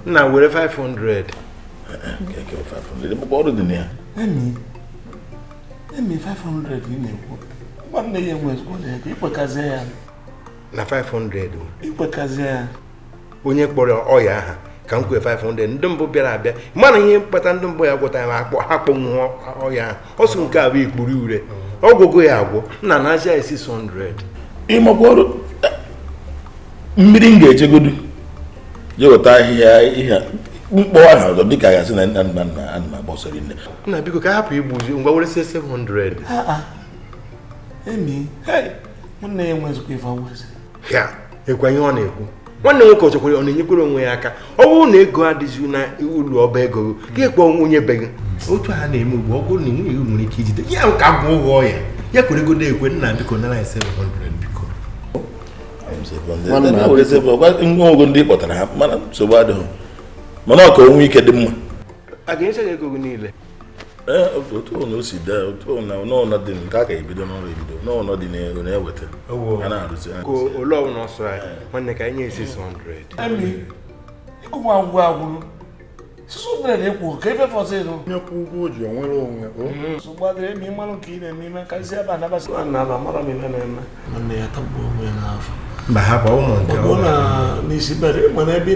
Nna, were 500. Nke 500 bụkwa ọrụ dị na ya. Emi, emi, 500 ị na-ekwu, nwanne ya enwe ezigbo ego, ikwekazie ya. Na 500 o. Ikwekazie ya. Onye kpọrọ ọya aha ka m kwee 500. Ndị mbụ bịara abịa mana ihe mkpata ndị mbụ ya gwọta ya ma akpọ ha kpọnwụ ọya ahụ ọsọ. Nke a bụ ikpuru ure, ọgwụgwọ ya agwọ. Nna, na-azị ya 600. Ịmakwa ọrụ mmiri m ga-echegodu jee weta ahịhịa ihe mkpọ ahụ ọzọ, dịka gasị na nna nna nna ana m agba ọsọ rinne. Nna, biko, ka hapụ igbuzi. Ngwa, were 700. Ah, ah. Emi, hey, nwanne ya enwe ezigbo ife nwezi. Ya ekwa ihe ọ na-ekwu, nwanne nwoke ọ chọkwara ọ na-enyekwara onwe ya aka. Ọ bụrụ na ego adịghị na ụlọ ọba ego gị, ekpọ nwunye be gị otu a na-eme ugbu ọ bụrụ na nwunye gị nwere ike ijide ya ka gwụ ụgwọ ya, ya kwere ego ekwe. Nna, biko, nara ya 700, biko. Nwa ogo ndị kpọtara ha, mana nsogbu adịghị, mana ọ ka onwe ike dị mma. A ga-enyecha gị ego gị niile? Ee, otu ọ na o si dee, otu ọ na n'ọnọ dị nke a ka ebido n'ọrụ, ebido n'ọnọ dị n'ego na-eweta a na-arụzi. Ka ole ọbụla ọsọ anyị, nwanne, ka anyị nye 600. Emi, ịgwụ agwụ agwụrụ 600 ekwu ka ife fọsị ịnụ. Onye kwụ ụgwọ o ji onwere onwe o. Nsogbu adịrị. Emi, mmanụ nke ị na-eme ime ka isi ebe a nabasị na aba mara m ife na-eme nwanne ya tagbuo onwe ya n'afọ. Mba, hapụ ụmụ nke. Gbagoo na n'isi bed, mana ebe ị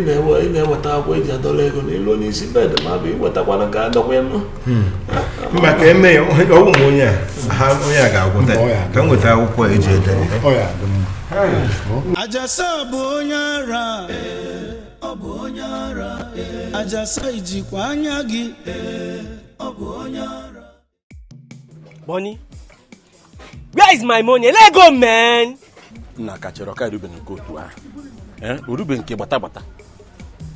na-eweta akwụkwọ eji adọla ego n'elu n'isi bed, ma bụ iwetakwana nke adọkwa ịnụ. Mba, ka eme ya ọgwụ m onye a ha onye a ga-agwụta ya ka m nweta akwụkwọ eji ede. Ọ ya dị mma. Ajasa bụ onye ara. Ọ Ọ bụ onye ara. Ajasa ijikwa anya gị. Ọ bụ onye ara. Bonnie, where is my money? Let go, man. Nna ka chere ọka erube nke otu ahụ orube nke gbata gbata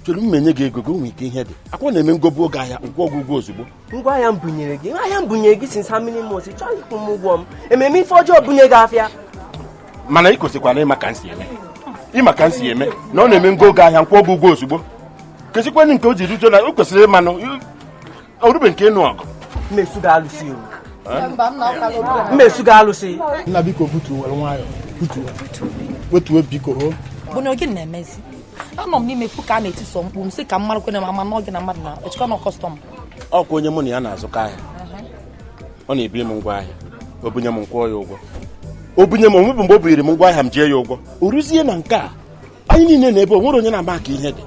chere m menye gị ego gị onwe ike ihe dị akwa na-eme ngobu oge ahịa nkwụ ọgwụ ụgwọ ozugbo. Ngwa ahịa m bunyere gị, ahịa m bunyere gị since how many months? Ị chọghị ịkwụ m ụgwọ m. Ememe ife ọjọọ bunye gị afịa. Mana ị kwesịkwara ịma ka nsi eme, ịma ka nsi eme na ọ na-eme ngo oge ahịa nkwụ ọgwụ ụgwọ ozugbo. Kesikwanụ nke o ji rute na o kwesịrị ịmanụ orube nke ịnụ ọgụ. Mmesu ga-alụsị o. Mmesu ga-alụsị. Nna biko butuo were nwayọọ butuo wetuo biko o. Bụ na oge na-emezi anọ m n'ime ka a na-etiso mkpu m sị ka m marakwa na ama n'oge na mmadụ na echekwa na kọstọm. Ọkwa onye mụ na ya na-azụkọ ahịa, ọ na-ebiri m ngwa ahịa, o bunye m nkwụọ ya ụgwọ, o bunye m onwebụ mgbe o bunyere m ngwa ahịa m jie ya ụgwọ. O ruzie na nke a anyị niile na ebe o nwere onye na-ama ka ihe dị,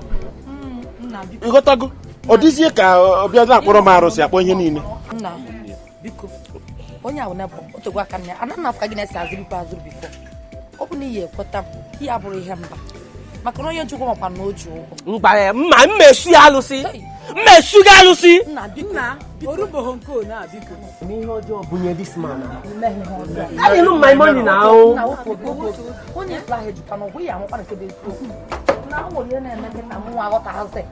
ịghọtago? Ọ dịzie ka ọ bịa na-akpọrọ m arụsị akpọ ihe niile. Nna biko onye ahụ na-ebụ otegwu aka nna ana na afọ gị na-esi azụrụkwa azụrụ bifo ọ bụ na iyi ekweta m ihe abụrụ ihe mba maka na onye njikwa makwa na o ji ụgwọ. Mgbara mma mmesu ya alụsị, mmesu gị alụsị. Nna biko orubeghị nke one a biko. Ihe ọjọọ bunye this man. I need my money now. Onye ifla ahụ ejikwa na ọgwụ ya amakwa nke bụ eziokwu na o nwere ihe na-eme nkịta mụ nwa aghọtaghịzị.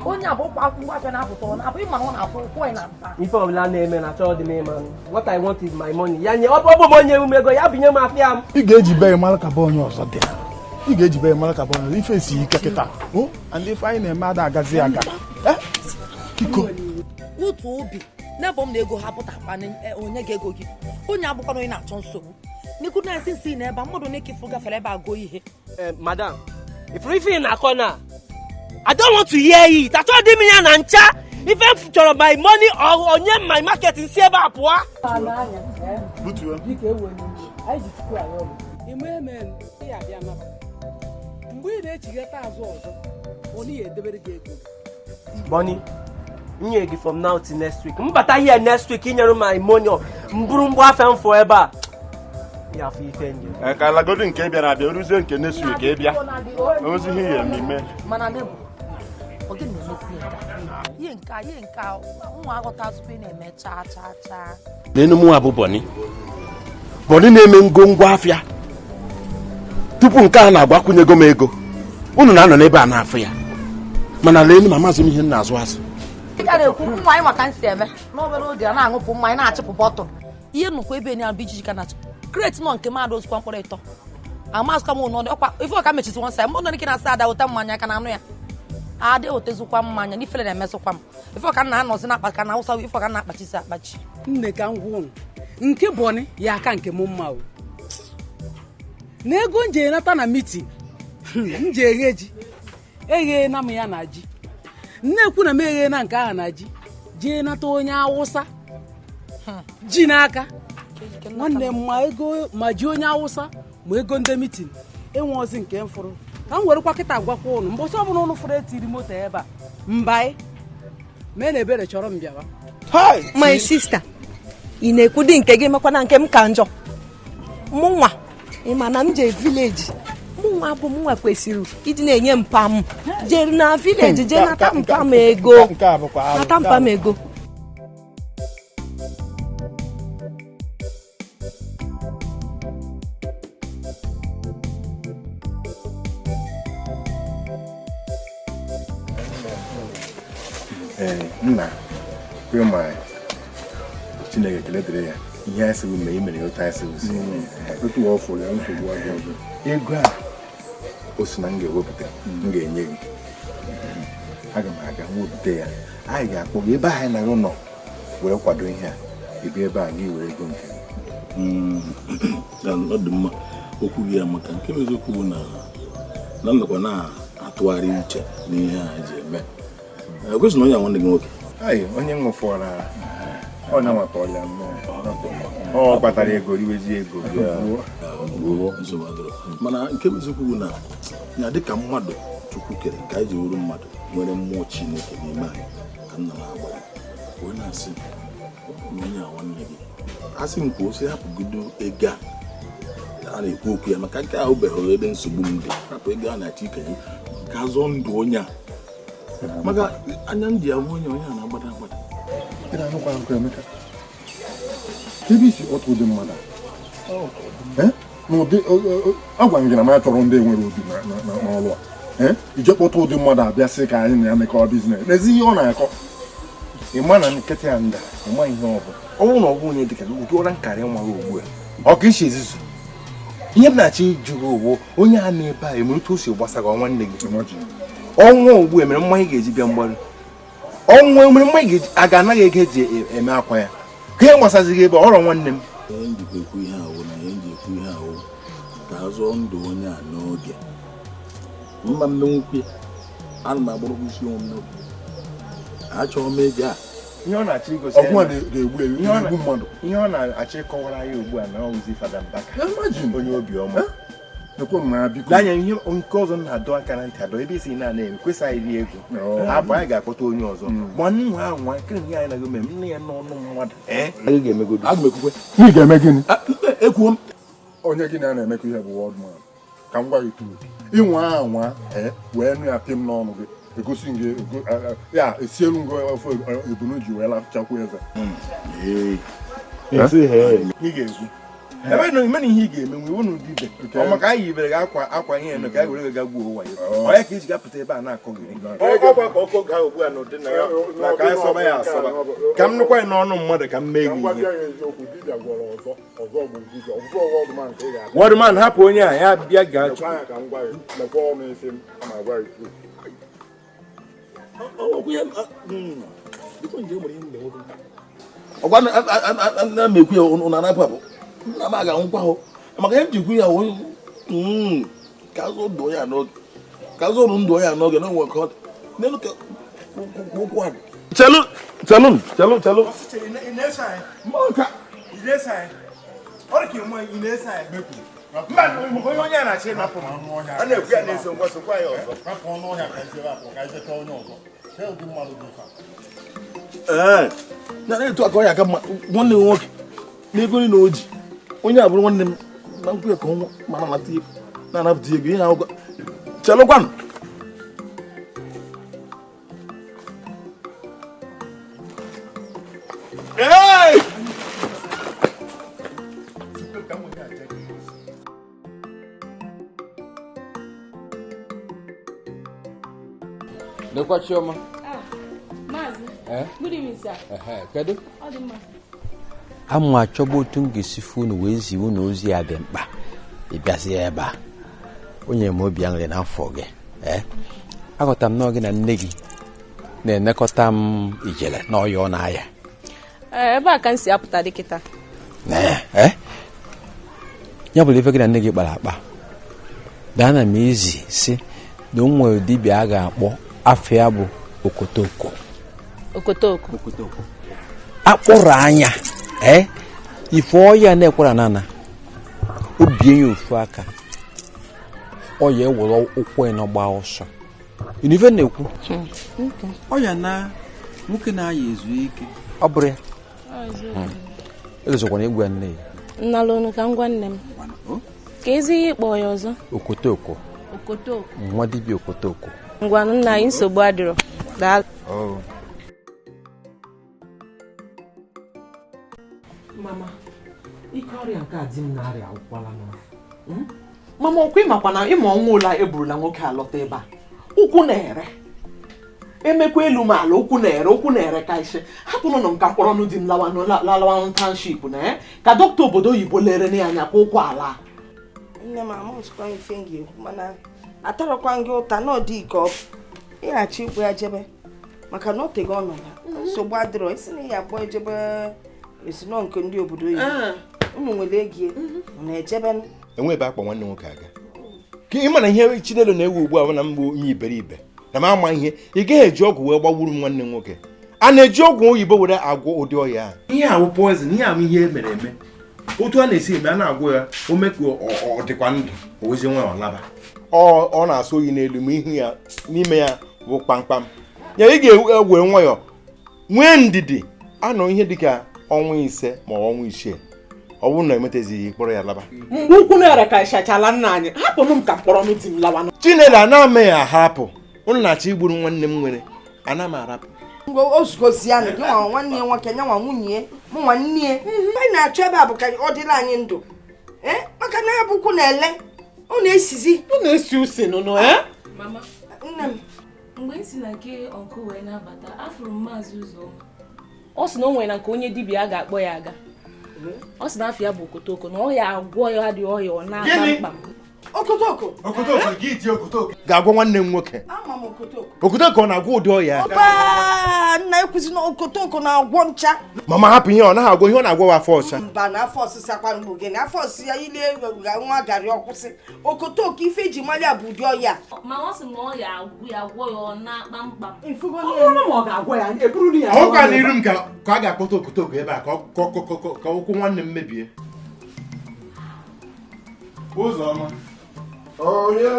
Onye abụ kwa ngwa afịa na-apụta ọ na-abụ ịma na ọ na-akwụ ụkwụ ya na mba. Ife ọbụla na-eme na achọghị dị m ịma. What I want is my money. Ya nye ọ bụ m onye ume ego ya binye m afịa m. Ị ga-eji be ya mara ka bụ onye ọzọ dị. Ị ga-eji be ya mara ka bụ onye ọzọ. Ife si ike kịta. O and ife anyị na-eme ada agazi aga. Kiko. Otu obi n'ebe m na ego ha pụtakwa onye ga-ego gị. Onye abụkwa na onye na-achọ nsogbu. N'ikwu na esi nsi na ebe a mmadụ na-ekefu gafere ebe a gụọ ihe. Madam, ifuru ife ị na-akọ na I don't want to hear it. Achọghị m ya na ncha. Ife m chọrọ my money or onye my market nsi ebe a pụọ. Mgbe ị na-echighata azụ ọzọ, ọ naghị edebere gị ego. Bonnie, nye gị from now till next week. Mbata here next week inyere my money m bụrụ mgbe afọ m fọ ebe a. Ya afọ ife nye. Ka alagodi nke bịara abịa ruzie nke next week ị bịa. Ozi ihe ya ememe. Mana nebo ọ gị na-emezi ihe nke a ihe nke a nwa aghọta azụkwa ị na-eme chaa chaa chaa. N'enu mụ abụ Bonnie. Bonnie na-eme ngwongwo afịa. Tupu nke a na-agbakwunyego m ego. Unu na-anọ n'ebe a na-afụ ya. Mana lee ma mazị m ihe m na-azụ azụ. Ị ga na-ekwu nwa anyị maka nsi eme n'obere oge a na-aṅụpụ mmanya na-achịpụ bọtụl. Ihe nnukwu ebe na-abụ ijiji ka na-achụ. Crate nọ nke mmadụ ozikwa mkpọrọ ịtọ. Amazụkwa m ụnọdụ ọkwa ife ọka mechizi nwa nsị mmadụ nke na-asa ada weta mmanya ka na-anụ ya. Ada wetezikwa mmanya n'ifere na-emesịkwa m. Ife ọka na-anọzi na akpa ka na awụsa ife ọka na-akpachisi akpachi. Nne ka m gwa unu nke Bonnie ya aka nke m mma o. Na ego m ji nata na meeting m ji eghe ji eghe na m ya na ji. Nne ekwu na m eghe na nke ahụ na ji jee nata onye awụsa ji n'aka. Nwanne m ma ego ma ji onye awụsa ma ego ndị meeting enwe ozi nke m fụrụ ka m werekwa kịta gwakwa ụnụ mbọsị ọbụla ụnụ fụrụ etiri moto ebe a mbai mee na ebere chọrọ m bịawa. My sister, ị na-ekwu dị nke gị mekwana nke m ka njọ. Mụnwa ị ma na m jee village mụnwa bụ mụnwa kwesịrị ịdị na-enye mpa m jere na village jee nata mpa m ego nata mpa m ego. Nna ịma Chineke ekele dịrị ya ihe anyị sịrị mee imere otu anyị sịrị otu ọ fụrụ ya nsogbu adịghị. Ego a o si na m ga-ewepụta m ga-enye gị aga m aga wepụta ya anyị ga-akpọ gị ebe anyị na-arụ nọ were kwado ihe a ebe ebe a gị were ego nke gị. Ọ dị mma okwu gị ya maka nke eziokwu bụ na nnọkwa na-atụgharị uche n'ihe a ji eme. Ekwesịrị na onye nwanne gị nwoke. Ayi, onye ṅụfọrọ ọ na-nwakọla ọ kpatara ego riwezi ego. Mana nke bụ eziokwu bụ na ya dịka mmadụ Chukwu kere ka anyị ji wuru mmadụ nwere mmụọ Chineke n'ime anyị ka nna na-agbalị wee na-asị na onye a nwanne gị asị m kwuo sị hapụgodo ego a A na-ekwu okwu ya maka nke ahụ beghị ebe nsogbu m dị rapụ ego a na-achọ ikenye ka a zọọ ndụ onye a maka anya m ji ahụ onye onye a na-agbada agbada. Ị na-anụkwa akụkọ Emeka? Ebe isi otu ụdị mmadụ a? N'ụdị agwa m gị na m achọrọ ndị nwere obi n'ọrụ a. Ije kpọta ụdị mmadụ abịa sị ka anyị na ya mekọọ business. N'ezi ihe ọ na-akọ. Ị ma na nkịtị a nda, ị ma ihe ọ bụ. Ọ bụrụ na ọ bụ onye dịka gị, ụdị ụra nkarị nwa gị ugbu a. Ọ ka isi ezuzu. Ihe m na-achọ ịjụ gị ugbu onye a na-ebe a emere otu o si gbasa gị nwanne gị. Ọnwa ugbu a mere mmanya ga-eji bịa mgbaru. Ọnwa emere mmanya ga-eji a ga-anaghị ego eji eme akwa ya. Ka ihe gbasazi gị ebe ọrọ nwanne m. Ihe njikwa ekwu ihe ahụ na ihe nji ekwu ihe ahụ ka a zọọ ndụ onye a n'oge. Mma mmenwukwu ya ana m agbụrụkwa isi onwe m n'oge. Achọghị m ego a. Ihe ọ na-achọ igosi mmadụ ihe ọ na-achọ ịkọwara ya ugbu a na ọ wụzi Fada Mbaka onye obiọma. Anya ihe nke ọzọ na-adọ aka na ntị adọ ebe isi na eme kwesị anyị rie ego hapụ anyị ga-akpọta onye ọzọ ma nwa nwa nke ihe anyị na-eme nne ya n'ọnụ mmadụ. Ị ga-eme gịnị? Ekwuo m onye gị na ya na-emekọ ihe bụ world man ka m gwa gị turu ịnwa anwa wee nụ ya pịm n'ọnụ gị egosi gị ya esielu ngị ofe ebunu ji wee lachakwa eze. Ị ga-ekwu ebe na ime na ihe ị ga-eme nwe unu dị ibe ọ maka anyị yibere gị akwa akwa ihe nọ ka anyị were gị gaa gbuo ụwa ya ọ ya ka iji gapụta ebe a na-akọ gị ọgwa ka ọkụ gaa ugbu a n'ụdị na ya na ka anyị sọba ya asọba ka m nụkwa ya n'ọnụ mmadụ ka m mee gị ihe. World man hapụ onye a ya bịa gaa ọgwa na m ekwu ya ụnụ na-anapụ apụ nna m aga-anwụkwa ahụ maka ihe m ji kwu ya ka azụ ndụ ya n'oge ka azụ ndụ ya n'oge na onwe ka ọ dị n'elu ka ụkwụ a dị. Chelu chelu chelu chelu ee na etu aka ọ ya aka mma nwanne m nwoke n'ego niile o ji onye a bụrụ nwanne m na nkwụ ya ka ọnwa ma na-anapụta ego ihe ahụ chelụkwanụ. Hey! Lekwa Chioma. Maazị. Good evening, sir. Kedu? Ọ dị mma. Ama achọgbu otu m ga-esi fụ unu wee zi unu ozi ya dị mkpa ịbịazi ebe a onye m obi aṅụrị na afọ gị. Aghọtara m na gị na nne gị na-enekọta m ijele na ọya ọ na-aya. Ebe a ka m si apụta dị kịta. Ya bụrụ ife gị na nne gị kpara akpa daa na m izi si na o nwere dibịa a ga-akpọ afọ ya bụ Okotoko. Okotoko. Akpụrụ anya ife ọya na-ekwara nana obie ya ofu aka ọya ewere ụkwụ ịnọ gbaa ọsọ ife na-ekwu ọya na nwoke na-aya ezu ike ọ bụrụ ya elezokwana egwu ya nne ya nnalụnụ ka m gwa nne m ka ezi ihe ịkpọ ya ọzọ. Okotoko. Okotoko nwa dibịa Okotoko. Ngwanụ nna anyị nsogbu adịrọ. Daalụ. Mama, ike ọrịa nke a di m na-arịa agwụkwala n'afọ. Mama, ọkwa ịmakwa na ịma ọnwa ụla eburula nwoke alọta ebe a. Ụkwụ na-ere. Emekwa elu ma ala ụkwụ na-ere ka isi. Hapụnụ m ka mkpọrọ nụ di m lawanụ township na ka dọkịta obodo oyibo lere na ya anya kwa ụkwụ ala. Nne m amụsịkwa ife m ga-ekwu mana atarọkwa gị ụta na ọ dị ike ọ ịghachi ikwu ya jebe maka na o tego ọnọ ya nsogbu adịrọ isi na ya akpọ ejebe esi nọ nke ndị obodo oyibo unu nwere ego na-ejebe. Enwe ebe akpọ nwanne nwoke aga ka ị mana ihe Chinelo na-ewu ugbu a na mbụ onye iberibe na m ama ihe ị gaghị eji ọgwụ wee gbagburu m nwanne nwoke a na-eji ọgwụ oyibo were agwọ ụdị ọya ahụ. Ihe awụ poison, ihe ahụ ihe emere eme otu a na-esi eme a na-agwọ ya o mee ka ọ dịkwa ndụ o wezie nwa ọ laba ọ na-asụ oyi n'elu ma ihu ya n'ime ya bụ kpamkpam ya ị ga-ewere nwayọọ nwee ndidi anọ ihe dịka ọnwa 5 ma ọnwa 6 Ọ bụrụ na enwetazighị kpọrọ ya laba. Mgbe ukwu na-ere ka ịchachala nna anyị, hapụnụ m ka mkpọrọ m di m lawanụ. Chinelo ana m ya ahapụ. Ụnụ na-achọ igburu nwanne m nwere. Ana m arapụ. Ngwa ozugozi ya gị nwa nwanne ya nwoke nyanwa nwunye mụ nwa nne ya. Anyị na-achọ ebe a bụ ka ọ dịrị anyị ndụ. Maka na ya bụkwu na-ele. Ọ na-esizi. Ọ na-esi usi nụnụ Mama. Nne m. Mgbe m si na nke ọnkụ wee nabata, afụrụ m Maazị Ụzọma. Ọ sị na o nwere na nke onye dibịa a ga-akpọ ya aga. Ọ sị na afọ ya bụ okotoko na ọ ya agwọ ya dị ọya ọ na-akpa mkpa. Okotoko. Okotoko gị tie okotoko. Ga-agwọ nwanne m nwoke. Ama m okotoko. Okotoko ọ na-agwọ ụdị ọya. Ọba nna ekwuzi na okotoko na-agwọ ncha. Mama hapụ ihe ọ naghị agwọ ihe ọ na-agwọ afọ ọcha. Mba na afọ ọsịsa kwa mgbu gị na afọ ọsịsa ya ile nwa garị ọkwụsị. Okotoko ife eji mara ya bụ ụdị ọya. Ma ọ sị na ọ ya agwọ ya agwọ ya ọ na-akpa mkpa. Ọ bụrụ ma ọ ga-agwọ ya eburu ya. Ọ kwa n'iru m ka a ga-akpọta okotoko ebe a ka ụkwụ nwanne m mebie. Ụzọma. Onye?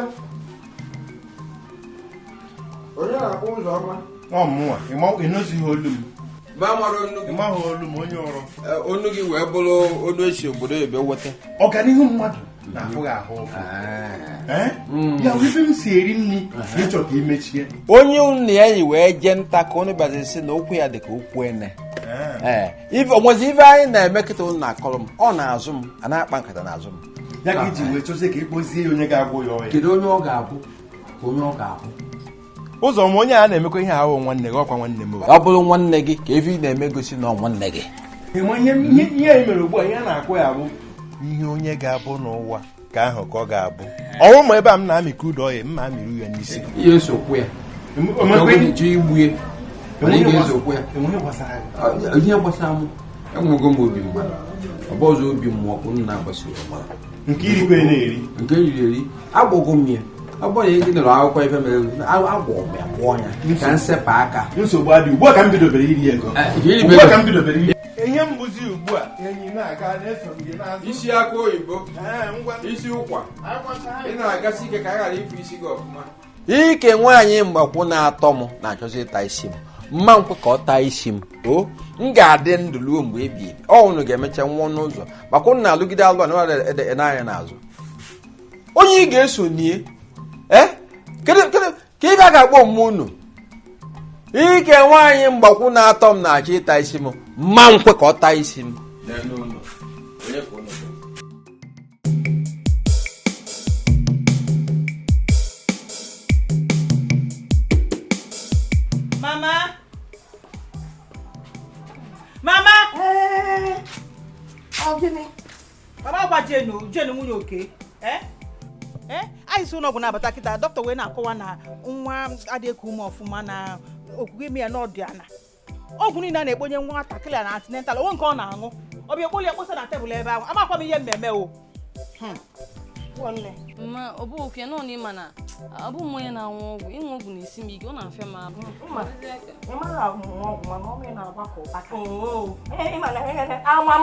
Onye na-akpọ Ụzọma? Ọ mụnwa, ị nụzighị olu m. Ma mara onu gị. Ị maghị olu m onye ọrụ. Onu gị wee bụrụ onu esi obodo ebe weta. Ọganihu mmadụ na-afụ gị ahụ ụfụ. Ya ife m si eri nri ịchọ ka imechie. Onye unu ya yi wee jee nta ka unu bịazi sị na okwu ya dị ka okwu ene. Onwezi ife anyị na-eme kịta unu na-akọrọ m, ọ na-azụ m, a na-akpa nkata n'azụ m. Ya ka iji wee chọzie ka ịkpọzie ya onye ga-agwọ ya ọya. Kedu onye ọ ga-agwụ? Ka onye ọ ga-agwụ. Ụzọma onye a na-emekwa ihe ahụ nwanne gị ọkwa nwanne m. Ọ bụrụ nwanne gị ka ife ị na-eme gosi na ọ nwanne gị. Ihe anyị mere ugbu a ihe a na-akpọ ya bụ ihe onye ga-abụ n'ụwa ka ahụ ka ọ ga-abụ. Ọnwụ ma ebe a m na-amị ka udo ọya m ma amịrị ya n'isi. Ihe esokwu ya. Ihe gbasara m enwego m obi mmadụ. Ọ bụ ọzọ obi mmụọ ka unu na-agbasi ọgbara. Nke irikwe na-eri. Nke riri eri. Agbọgo m ya. Ọ bụrụ na ị nụrụ akwụkwọ ife mere agbọ m ya pụọ ya ka nsepụ aka. Nsogbu adị ugbu a ka m bidobere iri ego. Ugbu a ka m bidobere iri. Ihe mbụzi ugbu a enyi na-aga na-eso m gị n'azụ. Isi aka oyibo. Isi ụkwa. Ị na-agasi ike ka a ghara ịfụ isi gị ọfụma. Ike nwaanyị mgbakwụ na-atọ m na-achọzi ịta isi m. Mma nkwe ka ọ taa isi m o m ga-adị ndụ ruo mgbe ebighị ebi. Ọ unu ga-emecha nwụọ n'ụzọ maka unu na-alụgide alụ a na n'anya n'azụ onye ị ga-eso nie kedu ka ị ga-akpọ omume unu ike nwaanyị mgbakwụ na-atọ m na-achọ ịta isi m mma nkwe ka ọ taa isi m. Mama! Mama! Ọ gịnị? Mama gwa Jenu, Jenu nwunye oke. Anyị si ụlọọgwụ na-abata kịta dọkịta wee na-akọwa na nwa adịghị eku ume ọfụma na okwukwe ime ya n'ọdị ana. Ọgwụ niile a na-ekponye nwatakịrị na antinental onwe nke ọ na-aṅụ. Ọ bịa ekpoli ekposa na tebụl ebe ahụ. Amakwa m ihe mmemme o. Ma ọ bụ oke nọ n'ịma na abụ m onye na-aṅụ ọgwụ, ịṅụ ọgwụ na-esi m ike, ọ na-afịa m ahụ.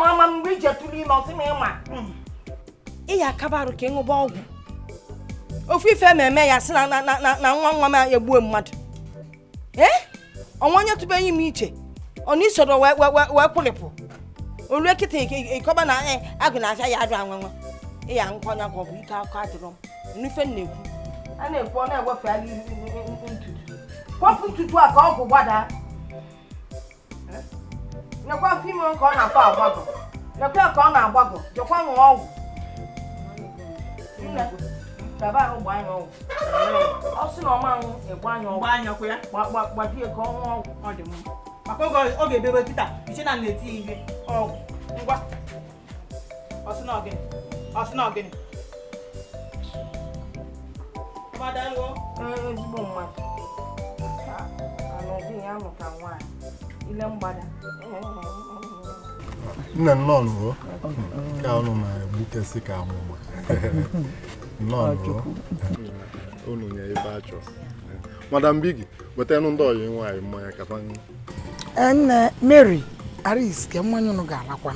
Ama mgbe ije tụrụ ime ọsị m ịma. Ị ya akaba arụ ka ịṅụba ọgwụ. Ofu ife ma eme ya sị na nwa nwa m egbuo mmadụ. Ọnwa onye tụbeghị m iche ọ na isoro wee kwụlịpụ. Olue kịta ịkọba na agụ na-acha ya arụ anwanwa. Ị ya nkọnya ka ọ bụ ike akọ adịrọ m. N'ife na-ekwu. A na-ekwu ọ na-ewefe ntutu. Kwọpụ ntutu a ka ọgwụ gbadaa. Nekwa afọ ime ka ọ na-akọ agbagọ. Nekwa ka ọ na-agbagọ. Jekwa ṅụọ ọgwụ. Nne, gaba ahụ gbaa anya ọgwụ. Ọ sị na ọma anwụ egbu anya ọgwụ. Gbaa anya kwa ya. Gbajie ka ọ ṅụọ ọgwụ. Ọ dị mma. Maka oge ọ ga-ebebe kịta, iche na na-eti ihe ọgwụ. Ngwa. Ọ sị na ọ gịnị? Ọ sị na ọ gịnị? Ezigbo mmadụ. Anụ gị ya mụta nwaanyị. Ile mgbada. Nne nnọọ nụrụ ka unu na-egbukesị ka amụma. Nnọọ nụrụ. Unu nye ebe a chọrọ. Madam Biggie, wetanụ ndị ọyị nwaanyị mmanya ka fa ṅụọ. Nne Mary Aris ka mmanya unu ga-alakwa.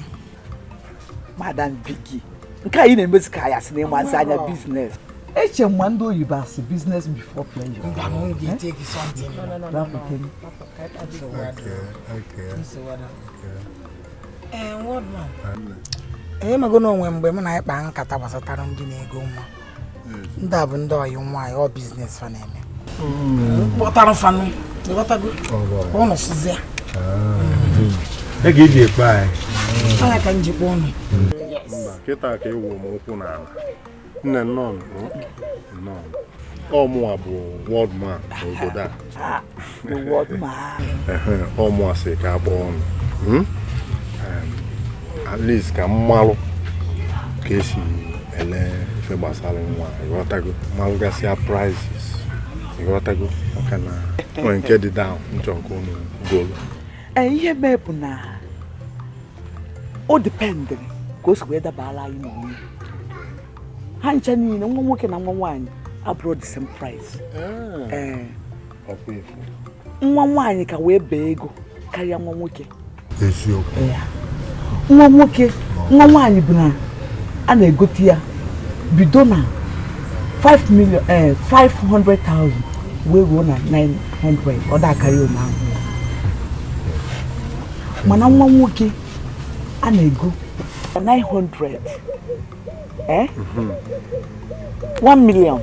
Madam Biggie, nke anyị na-emezi ka anyị asị na ịmazi anya biznes. Eche m ma ndị oyibo asị business before pleasure. Mba na unu ga-ete gị something. Okay. Wardman. Ịmago na onwe mgbe mụ na ịkpa nkata gbasatara ndị na-ego nwa. Ndị a bụ ndị ọyị nwaanyị ọ biznes fa na-eme. Kpọtara fanụ, ịghọtago? Ka ụnụ fụzia. Ego iji ekpe anyị. Anya ka m ji kpọọ ụnụ. Mba, kịta ka ịwụ m ụkwụ n'ala. Nne nnọọ nnọọ. Ọ mụnwa bụ world man n'obodo a. The world man. Ọ mụnwa sị ka a kpọọ ụnụ. At least ka mmalụ ka esi ele ife gbasara nwa, ịghọtago, mmalụgasịa prices, ịghọtago, maka na nwere nke dị down nchọ nke unu golu. Ihe mee bụ na o dependịrị ka o si wee dabara anyị n'onwe ha ncha niile, nwa nwoke na nwa nwaanyị abụrụ the same price. Nwa nwaanyị ka wee bee ego karịa nwa nwoke. Eziokwu. Nwa nwoke, nwa nwaanyị bụ na a na-egote ya bido na 5 million, 500,000 wee ruo na 900, ọ da-akarị ụmụ ahụ. Mana nwa nwoke a na-ego 900, 1 million.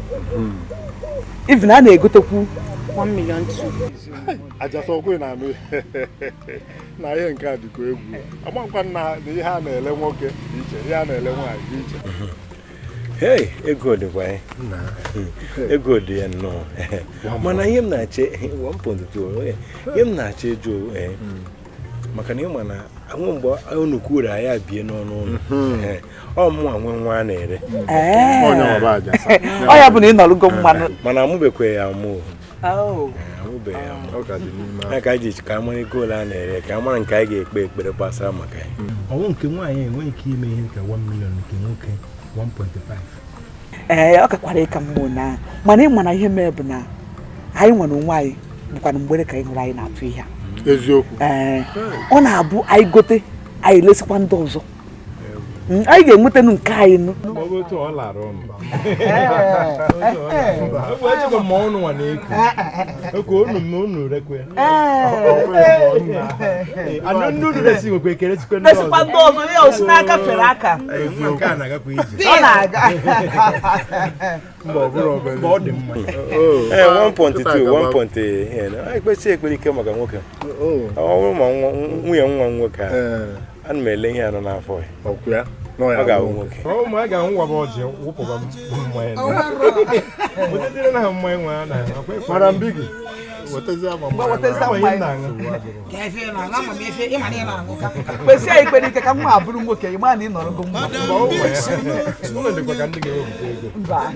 Even a na-egotekwu 1 million 2. Ajasa ọkụ na-anụ na ihe nke a dịkwa egwu. Amakwa na ihe a na-ele nwoke dị iche, ihe a na-ele nwaanyị dị iche. Hey, ego dịkwa ya. Ego dị ya nnọọ. Mana ihe m na-ache 1.2, ihe m na-achọ ịjụ maka na ịma na anwụ mgbe unu kwuru anyị bie n'ọnụ ụlọ. Ọ mụnwa nwe nwa a na-ere. Ọ ya bụ na ị nọrụgo mmanụ. Mana amụbekwa ya amụ. Ka ji ka amara ego ole a na-ere ka amara nke anyị ga-ekpe ekpere gbasara maka ya. Ọnwụ nke nwaanyị enweghị ike ime ihe ka 1 million nke nwoke 1.5. Ee, ọ kakwara ịka mmụọ na mana ịma na ihe mee bụ na anyị nwere onwe anyị bụkwana mgbere ka anyị hụrụ anyị na-atụ ihe a. Eziokwu. Ee, ọ na-abụ anyị gote anyị lesikwa ndị ọzọ. Anyị ga-enwetanụ nke anyị nụ. Lesikwa ndị ọzọ ya osi n'aka fere aka. Ọ na-aga. Ee, 1.2, 1.8. Ekpesi ekpere ike maka nwoke. Ọ bụrụ ma nwunye nwa nwoke a, ana m ele ihe anọ n'afọ ya. Ọ ga-abụ nwoke. Ụmụ ga nwa bụ ọjị wụpụba mmanya. Madam Biggie, wetazie mmanya. Kpesi anyị ekpere ike ka nwa abụrụ nwoke, ị ma na ị nọrọgo mma. Mba.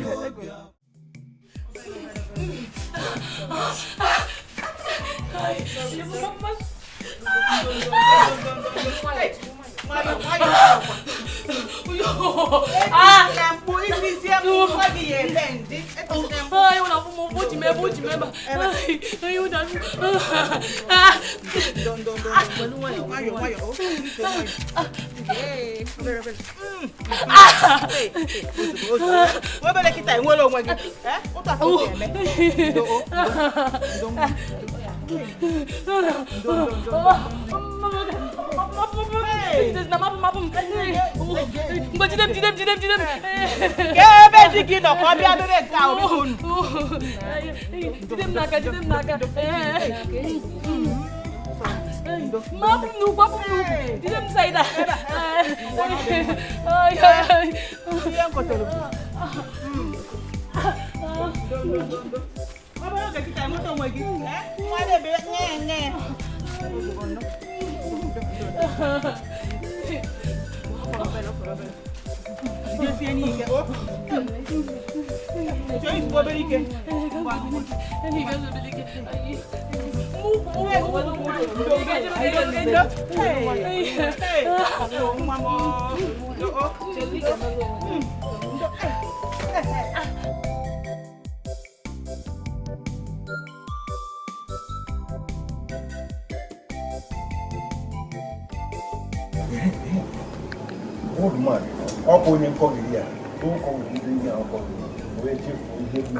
Old man, ọ bụ onye nkọgiri ya, ụkọgiri ihe akọgiri, wee chefuo ihe ihe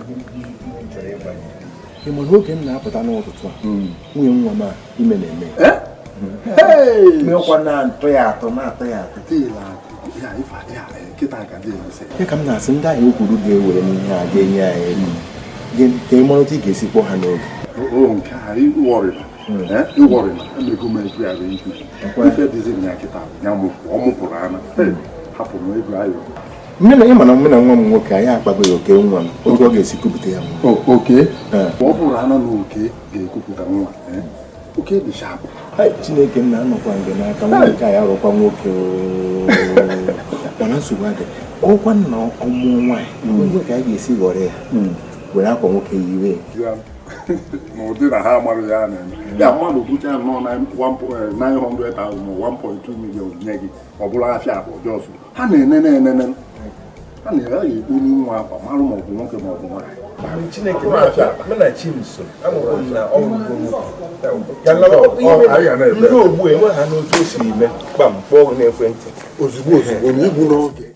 m chọrọ ịgwa ya. Ị ma n'oge m na-apụta n'ụtụtụ a, nwunye nwa m a ime na-eme. Mekwa na-atụ ya atụ, na-atụ ya atụ. Ya ka m na-asị ndị ahụ kwuru ga-ewere n'ihe a ga-enye anyị ego ka ị mara otu ị ga-esi kpọọ ha n'oge. Nke a ịwọrịla ịwọrịla emego m every arrangement. Ife dịzị na ya kịta ya ọ mụpụrụ ana hapụ m ego ayọ. Nne na ịma na mụ na nwa m nwoke anyị akpago ya oke nwa m oge ọ ga-esi kupụta ya nwa. Oke ọ bụrụ ana na oke ga-ekupụta nwa oke dị sharp. Chineke m na-anọkwa nge n'aka nwa nke anyị arụkwa nwoke mana nsogbu adị ọkwa nna ọmụọ nwaanyị nwe ka anyị ga-esi ghọrọ ya were akwa nwoke yiwe n'ụdị na ha amaghị ya na-eme ya mmadụ bụcha nọ na 900,000 ma 1.2 million nye gị ọ bụrụ afịa akpa ọjọọ ha na-enene enene ha na-ekpu nwa akwa marụ ma ọ bụ nwoke ma ọ bụ nwaanyị. Chineke mụ na Chimso amụrụ m na ọ bụ nwoke ndị ogbu enwe ha n'otu o siri mee kpam kpọọ n'ekwentị ozugbo ozugbo na igbu n'oge.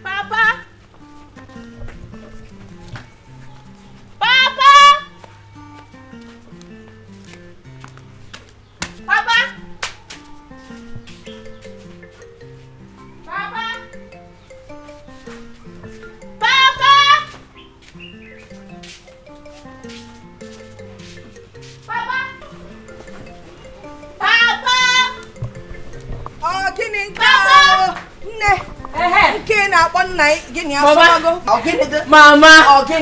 Papa! Papa! Papa! Papa! Papa! Papa! Papa! Ọ gịnị nke a? Nne! Nke na-akpọ nna gịnị asọmago? Mama!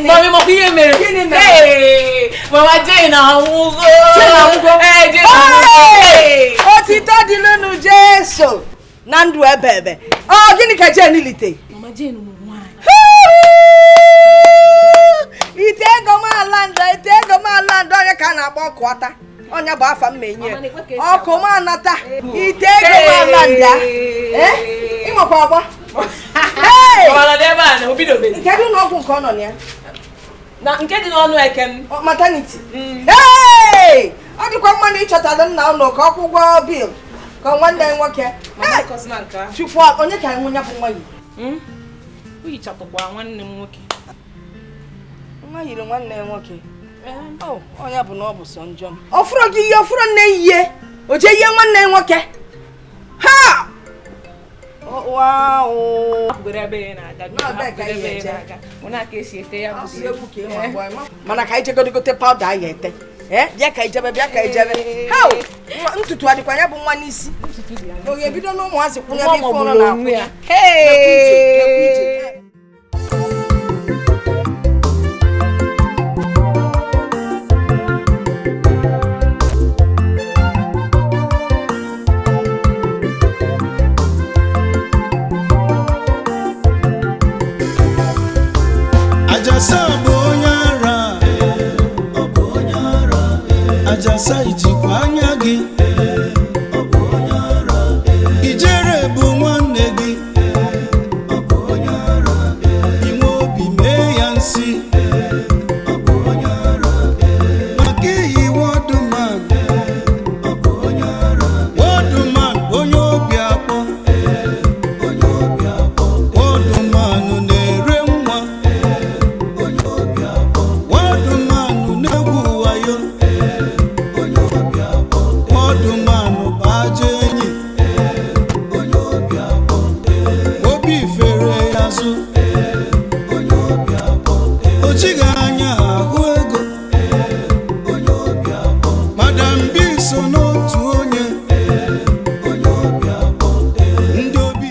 Mami, maka ihe mere. Gịnị mere? Hey! Mama Jane anwụgo! Jane anwụgo? Ee, Jane anwụgo! Hey! Otito dịlụnụ Jesu na ndụ ebe ebe. Ọ gịnị ka Jane lite? Mama Jane mụrụ nwaanyị. Ite ego m ala ndụ, ite ego m ala ndụ, onye ka a na-akpọ ọkụ ata. Onye bụ afa m enye. Ọkụ m anata. Ite ego m ala ndụ. Eh? Ị nwekwa agba? Hey! Mama nọ ebe a na obidobeghị. Kedu ụlọ ọgwụ nke ọ nọ na ya? Na nke dị n'ọnụ eke m. Maternity. Hey! Ọ dịkwa mma na ịchọtara nna ụlọ ka ọ kwụ ụgwọ bill ka nwanne ya nwoke. Chukwu onye ka nwa ya bụ nwa yi? O yichatụkwa nwanne m nwoke. Nwa yiri nwanne ya nwoke. Onye bụ na ọ bụ sọ njọ m. Ọ fụrụ gị ihe, ọ fụrụ nne ihe. O jee ihe nwanne ya nwoke. Ha! Mana ka anyị jegodogote pawuda anyị ete. Bịa ka ijebe, bịa ka ijebe. Ntutu adịkwa ya bụ nwa n'isi. Oge ebido na ụmụazị kwụnye ebe ife ụlọ na-akwụ ya. Ajasa bụ onye ara, ọ bụ onye ara. Ajasa ijikwa anya gị, ọ bụ onye ara. Ijere bụ nwanne gị, ọ bụ onye ara. Inwe obi mee ya nsị, ọ bụ onye ara. Maka iyi wọdụman, ọ bụ onye ara. Wọdụman onye obi akpọ, onye obi akpọ. Wọdụman na-ere nwa. Wọdụmanụ na-egwu wayo, wọdụmanụ bụ ajọ enyi, obi fere ya azụ, o jighị anya ahụ ego. Madam B so n'otu onye, ndị obi.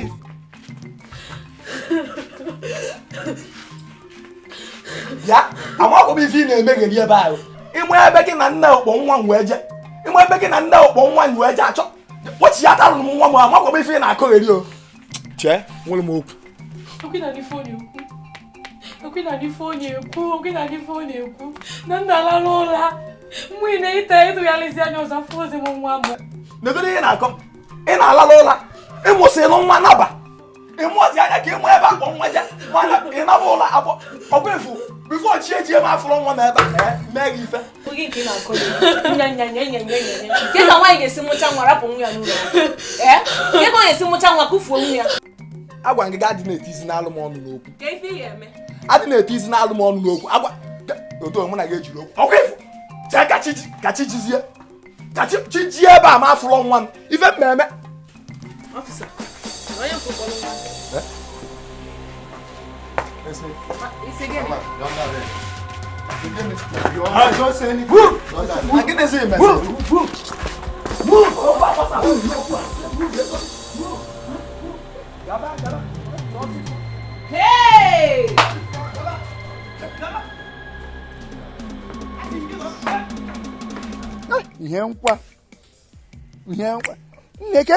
Ya amakwa m ife ị na-emegheri ebe ahụ. Ịmụ ebe gị na nne ụkpọ nwa m wee je. Ịmụ ebe gị na nne ụkpọ nwa m wee je achọ. Kpọchi ya talụrụ m nwa m amakwa m ife ị na-akọgheri o. Chee, nwere m okwu. Okwu na ife ọ na-ekwu. Okwu na ife ọ na-ekwu. Okwu na ife ọ na-ekwu. Na nna lara ụra. Mgbe ị na-ete ịtụgharịzi anya ọzọ afọ ozi m nwa m. Negoro ihe na-akọ. Ị na-alala ụra. Ịmụsịlụ nwa naba. Ịmụọzi anya ka ịmụ ebe akpọ nwa je. Mana ị naba ụra akpọ. Ọgwụ efu. Before chi eji eme afụrụ nwa m ebe a mee gị ife. Oge nke ị na-akọ ya. Nya nya nya nya nya nya. Ke ka nwaanyị ga-esi mụcha nwa rapụ nwa ya n'ụlọ. Ee? Ke ka ọ ga-esi mụcha nwa kụfuo nwa ya. Agwa gị adị na-etizi n'alụ m ọnụ n'okwu. Ka ife ị ga-eme? Adị na-etizi n'alụ m ọnụ n'okwu. Agwa otu mụ na gị ejiri okwu. Ọkwa efu. Chee ka chi jizie. Ka chi ji ebe a ma afụlọ nwa m ife mmemme. Officer, onye mkpụkpọrọ nwa? Isi gịnị? Hey! Ihe nkwa ihe nkwa nne ka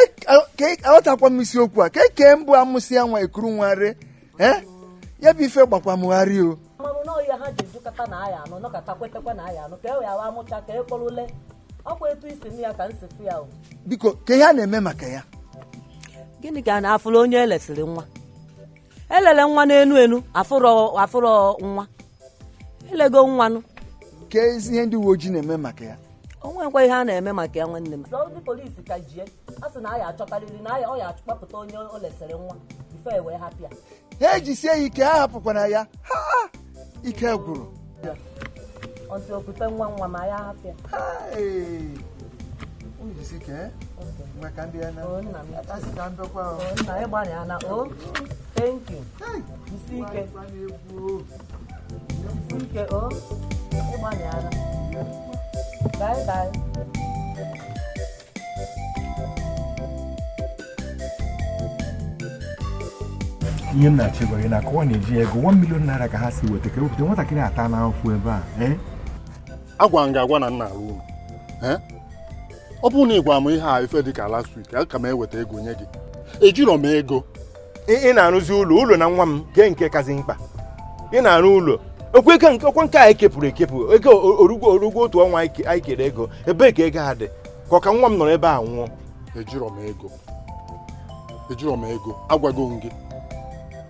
aghọtakwa m isiokwu a ka eke mbụ amụsị ya nwa ekuru nwa re ya bụ ife gbakwa mụgharị o mmanụ n'ọhịa ha ji jukọta na aya anọ nọkọta kwetekwa na aya anọ ka e wee awa amụcha ka e kpọrọ ule ọkwa etu isi m ya ka nsị ya o. Biko ka ihe a na-eme maka ya gịnị ka a na-afụrụ onye elesịrị nwa elele nwa n'enu enu afụrọ afụrọ nwa elego nwanụ ka ezi ihe ndị uwe ojii na-eme maka ya o nwekwa ihe a na-eme maka ya nwanne m ndị polisi ka jie a sị na aya achọkarịrị na aya ọ ya achọkpapụta onye o lesịrị nwa bifo e wee hapụ ya. Ha ejisie ya ike ha hapụkwana ya ha ike gwụrụ ọntị okute nwa nwa ma ya hapụ ya. Unu jisi ike ngwa ka ndị ya na asị ka mbekwa nna ịgbalị na o thank you jisi ike jisi ike o ịgbalị ana bye bye. Ihe m na-achọ ịgwa gị na akọwa na-eji ego 1 million naira ka ha si weta ka ewepụta nwatakịrị ata n'afọ ebe a. Agwa m gị agwa na nna arụ unu ọ bụrụ na ị gwa m ihe a ife dị ka last week aka m eweta ego nye gị ejirọ m ego. Ị na-arụzi ụlọ ụlọ na nwa m gee nke kazi mkpa ị na-arụ ụlọ okwu ego nke okwu nke a ekepụrụ ekepụ ego orugwo orugwo otu ọnwa anyị kere ego ebee ka ego ha dị ka ọ ka nwa m nọrọ ebe a nwụọ. Ejirọ m ego ejirọ m ego agwago m gị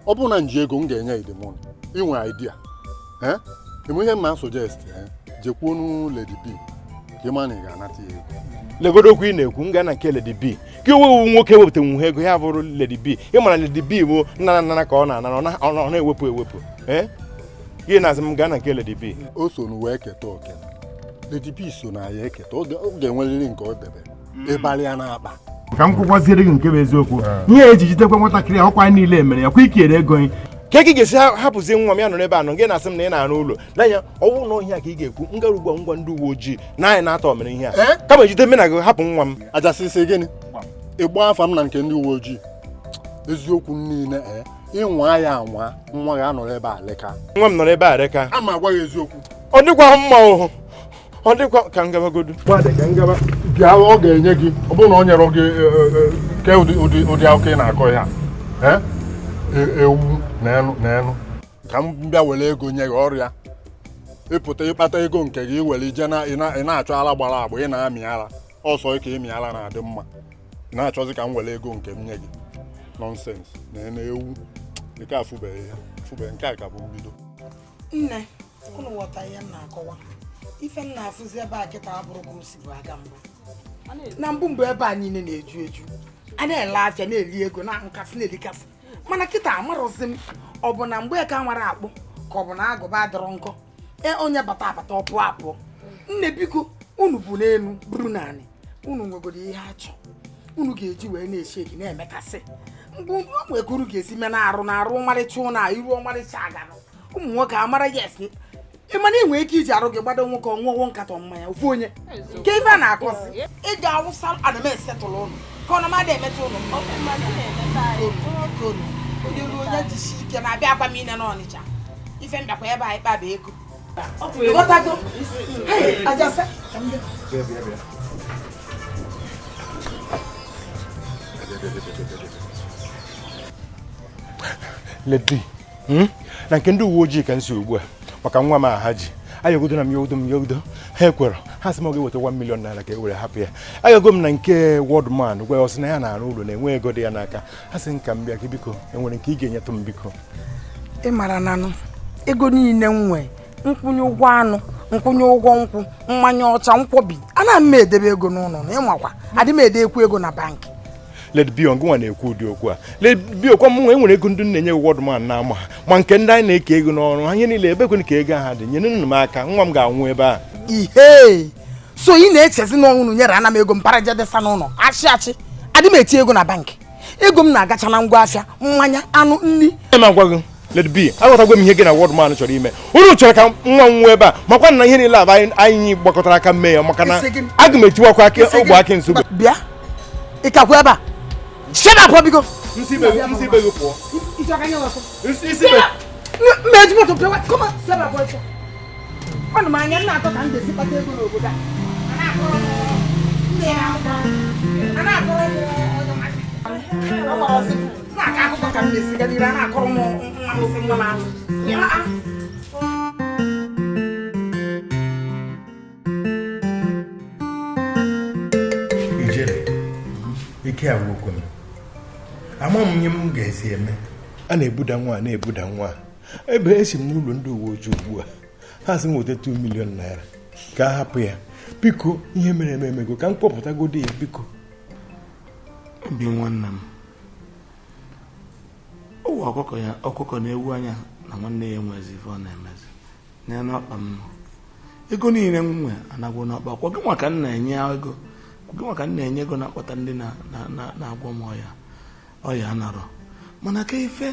ọ bụrụ na nji ego m ga-enye idemon inwe idea ịmụ ihe mma suggest jekwuo nu Lady B ka ịma na ị ga-anata ya ego. Legodo okwu ị na-ekwu m gaa na nke Lady B ka iwewu nwoke wepụta ego ya bụrụ Lady B ị mara Lady B bụ nnara nnara ka ọ na-anara ọ na-ewepụ ewepụ gị na-azị m gaa na nke Lady B. O so na wee keta oke Lady B so na ya eketa ọ ga-enwerịrị nke ọ debe ịbalị ya na-akpa. Ka m kwụkwaziere gị nke bụ eziokwu ihe eji jitekwa nwatakịrị ọkwa niile mere ya kwa ikere ego gị ka ị ga-esi hapụzie nwa m ya nọrọ ebe a nọ gị na-asị m na ị na-arụ ụlọ n'anya ọnwụ na ọhịa ka ị ga-ekwu ngara ugbu a ngwa ndị uwe ojii na anyị na-atọ mere ihe a kama ejide mme na gị hapụ nwa m. Ajasịsị gịnị ịgba afa m na nke ndị uwe ojii eziokwu niile ịnwa ya anwa nwa ga anọrọ ebe a leka nwa m nọrọ ebe a leka ama agwa ya eziokwu ọ dịkwa mma o ọ dịkwa ka ngabagodu bịa ọ ga-enye gị ọ bụrụ na o nyere gị ke ụdị akụkọ ị na-akọ ya ewu na enu ka m bịa were ego nye gị ọrịa ịpụta ịkpata ego nke gị iwere ije ị na-achọ ara gbara agba ị na-amị ara ọsọ ka ịmị ara na-adị mma ị na-achọzi ka m were ego nke m nye gị nọnsens na ewu nke afụbeghị ya afụbeghị nke a ka bụ mbido. Nne unu ghọta ihe m na-akọwa ife m na-afụzi ebe a kịta abụrụ ka o si bụ aga mbụ na mbụ mbụ ebe a niile na-eju eju a na-ele afịa na-eli ego na-ahụkasị na-elikasị mana kịta amarọzi m ọ bụ na mgbe ka nwara akpụ ka ọ bụ na agụba adịrọ nkọ onye bata abata ọ pụọ apụọ. Nne biko unu bụ n'elu buru naanị unu nwegoro ihe achọ unu ga-eji wee na-eshi egi na-emekasị mgbe nwegoro ga-esi me na-arụ na-arụ ọmarịcha ụlọ a iru ọmarịcha aganụ ụmụ nwoke amara yes ị mana ị nwere ike iji arụ gị gbado nwoke ọṅụṅụ nkatọ mmanya ofu onye ka ife a na-akọsị ị ga-awụsa ana m esetụlụ ụnụ ka ọ na mmadụ emetụ ụnụ onye ruo onye jisi ike na-abịa agwa m ine n'Ọnịcha ife mbịakwa ebe a ịkpaba ego ịghọtago ajasa Lady na nke ndị uwe ojii ka m si ugbu a maka nwa m a ha ji ayọgodo na m yogodo m yogodo ha ekwere ha sị m ọ ga-eweta 1 million naira ka e were hapụ ya ayọgo m na nke wọdman gwa ya ọ sị na ya na-arụ ụlọ na-enwe ego dị ya n'aka ha sị nka m bịa gị biko enwere nke ị ga-enyetụ m biko. Ị mara nanụ ego niile m nwee nkwụnye ụgwọ anụ nkwụnye ụgwọ nkwụ mmanya ọcha nkwọbi ana m edebe ego n'ụlọ na ịmakwa adị m ede ekwu ego na bankị. Lady B ngụnwa na-ekwu ụdị okwu a Lady B okwa m enwere ego ndị na-enye wọdman na-ama ha ma nke ndị anyị na-eke ego n'ọrụ ha ihe niile ebe kwenu ka ego ha dị nyere m aka nwa m ga-anwụ ebe a. Ihe So ị na-echezi na unu nyere ana m ego mpara jedesa n'ụlọ achị achị adị m eti ego na bankị ego m na-agacha na ngwa afịa mmanya anụ nri. Ma gwa gị Lady B, aghọtagwo m ihe gị na Wọdman chọrọ ime. Unu chọrọ ka nwa m nwụọ ebe a, makwa na ihe niile aba anyị gbakọtara aka mee ya, maka na aga m etiwakwa aka ogbe aka nsogbu. Bịa ịkakwa ebe a shut up biko. Nsi ibe gị pụọ. Ọnụ m anya nna atọ ka m ga-esi kpata ego n'obodo a. A na-akọrọ m na-akọ akụkọ ka m na-esi ga n'iru a na-akọrọ m nwa m si nwa m anụ. Ijere, ike agwụkwu m. Ama m ihe m ga-esi eme. A na-ebuda nwa na-ebuda nwa. Ebe esi m n'ụlọ ndị uwe ojii ugbu a. Ha sị m weta 2 million naira ka a hapụ ya. Biko ihe mere eme emego ka m kpọpụtagodi ya biko. Obi nwanne m, ụwa ọkụkọ ya ọkụkọ na-ewu anya na nwanne ya enwezi ife ọ na-emezi n'elu ọkpa m nọ. Ego niile m nwe anagwo n'ọkpa kwa gị nwa ka m na-enye ego, gị nwa ka m na-enye ego na-akpọta ndị na-agwọ m ọya ọya narọ. Mana ka ife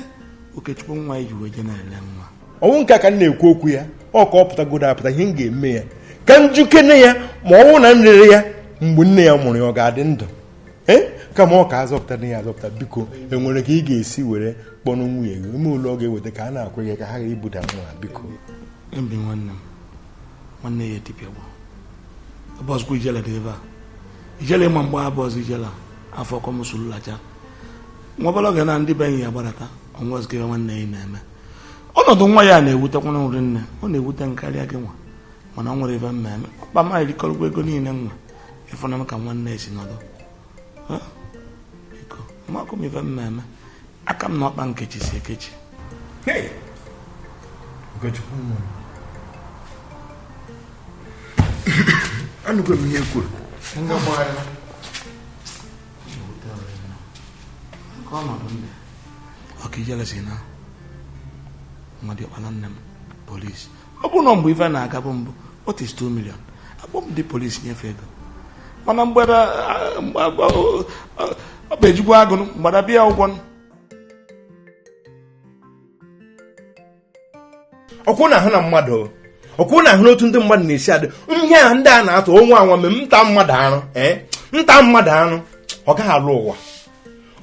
Okechukwu nwa iji wee je na-ele nwa. Ọnwụ nke ka m na-ekwu okwu ya, ọ ka ọ pụtagodo apụta ihe m ga-eme ya ka m jukene ya ma ọ bụrụ na m rere ya mgbe nne ya mụrụ ya ọ ga-adị ndụ. Kama ọ ka azọpụta nne ya azọpụta. Biko enwere ka ị ga-esi were kpọrọ nwunye gị ime ụlọ ọ ga-eweta ka a na-akwụ gị ka ha ghara ibuda nwa biko. Mbi nwanne m, nwanne ya etipịagbo bọsụkwa ijele dị ebe a, ijele ịma mgbe bọsụ ijele afọ kọmụsụlụ lacha nwa obere oge na ndị be enyi ya gbadata ọnwa ọzọ nwanne ya na-eme ọnọdụ nwa ya na-ewutekwana nri nne ọ na-ewute nkarịa gị nwa, mana ọ nwere ebe mmemme ọkpa m erikọrọgwa ego niile nwa ịfụna m ka nwanne esi nọdụ. Biko amakụ m ife mmemme aka m na ọkpa Nkechi si ekechi. Anụgo m ihe kwuru. Ọnọdụ ndị ọka ijele si na nwa dị ọkpala nne m polisi ọ bụrụ na mgbe ife na-aga bụ mbụ what is 2 million akpọ m ndị polisi nyefe ego, mana mgbada ọ bụ ejigbo agụnụ mgbada bịa ụgwọ. Ọkwụ na ahụ na mmadụ ọkwụ na ahụ n'otu ndị mmadụ na-esi adị ihe a ndị a na-atụ onwe anwa mee nta mmadụ arụ nta mmadụ arụ ọ gaghị alụ ụwa.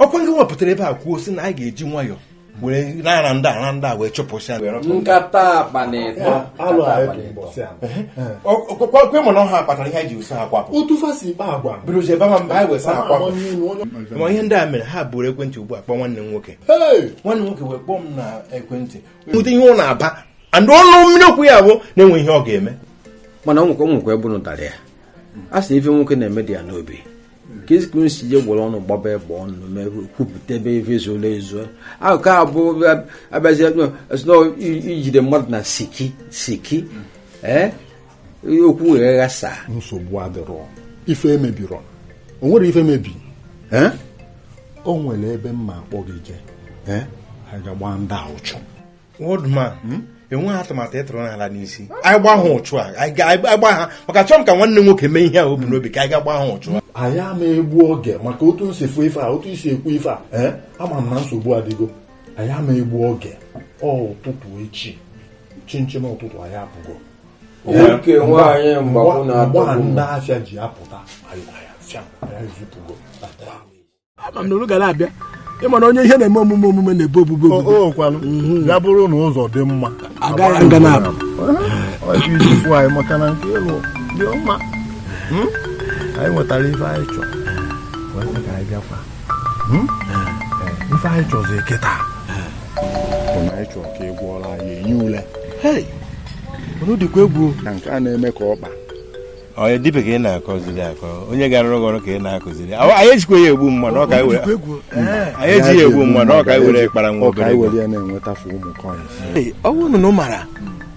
Ọkwa ndị wepụtara ebe a kwuo sị na anyị ga-eji nwayọọ were nara ndị a ndị a wee chụpụsịa nkata akpa na ịtọ kwe mana ọha kpatara ihe anyị ji wesa ha kwapụ bidozi ebe mba anyị wesa ha kwapụ. Ma ihe ndị a mere ha buru ekwentị ugbu a kpọọ nwanne m nwoke. Nwanne m nwoke wee kpọọ m na ekwentị nweta ihe ọ na-aba and ọnụ mmiri okwu ya bụ na-enwe ihe ọ ga-eme. Mana nwekwa ebe unu tara ya a sị ife nwoke na-eme dị ya n'obi ka ezi si je gwere ọnụ gbaba egbe ọnụ mee kwupụta ebe ife ezuola ezuo akụkọ abụ abịazie ijide mmadụ na siki siki okwu wee ghasa. Nsogbu adịrọ ife emebirọ o nwere ife mebi o nwere ebe mma akpọ gị jee anyị ga-agba ndị a ụchụ. Wọdman enweghị atụmatụ ịtụrụ n'ala n'isi anyị gba ha ụchụ a anyị gba ha maka chọọ m ka nwanne nwoke mee ihe a o bu n'obi ka anyị ga gba ha ụchụ. Anyị ama egbu oge maka otu nsi fụ ife a otu isi ekwu ife a ama m na nsogbu adịgo. Anyị ama egbu oge ọ ụtụtụ echi chinchin ụtụtụ anyị apụgo. Nwoke nwaanyị mgbakwu na-atọgbu ndị afịa ji apụta anyị ezipụgo. Ama m na unu gara abịa ịma na onye ihe na-eme omume omume na-ebu obubu obubu ya bụrụ na ụzọ dị mma agaghị nga na-abụ iji fụ anyị maka na nke ịlụ dị mma anyị nwetara ife anyị chọrọ ka anyị bịakwa ife anyị chọzi kịta bụ na anyị chọrọ ka ị gwọọrọ anyị enye ule. Dịkwa egwu na nke a na-eme ka ọkpa onye dibịa ka ị na-akọziri akọ onye gara ọrụ ka ị na-akụziri anyị ejikwa ya egbu mmadụ ọ ka anyị eji ya egbu mmadụ ọ ka anyị were kpara nwa obere ego ọ bụrụ na ụ mara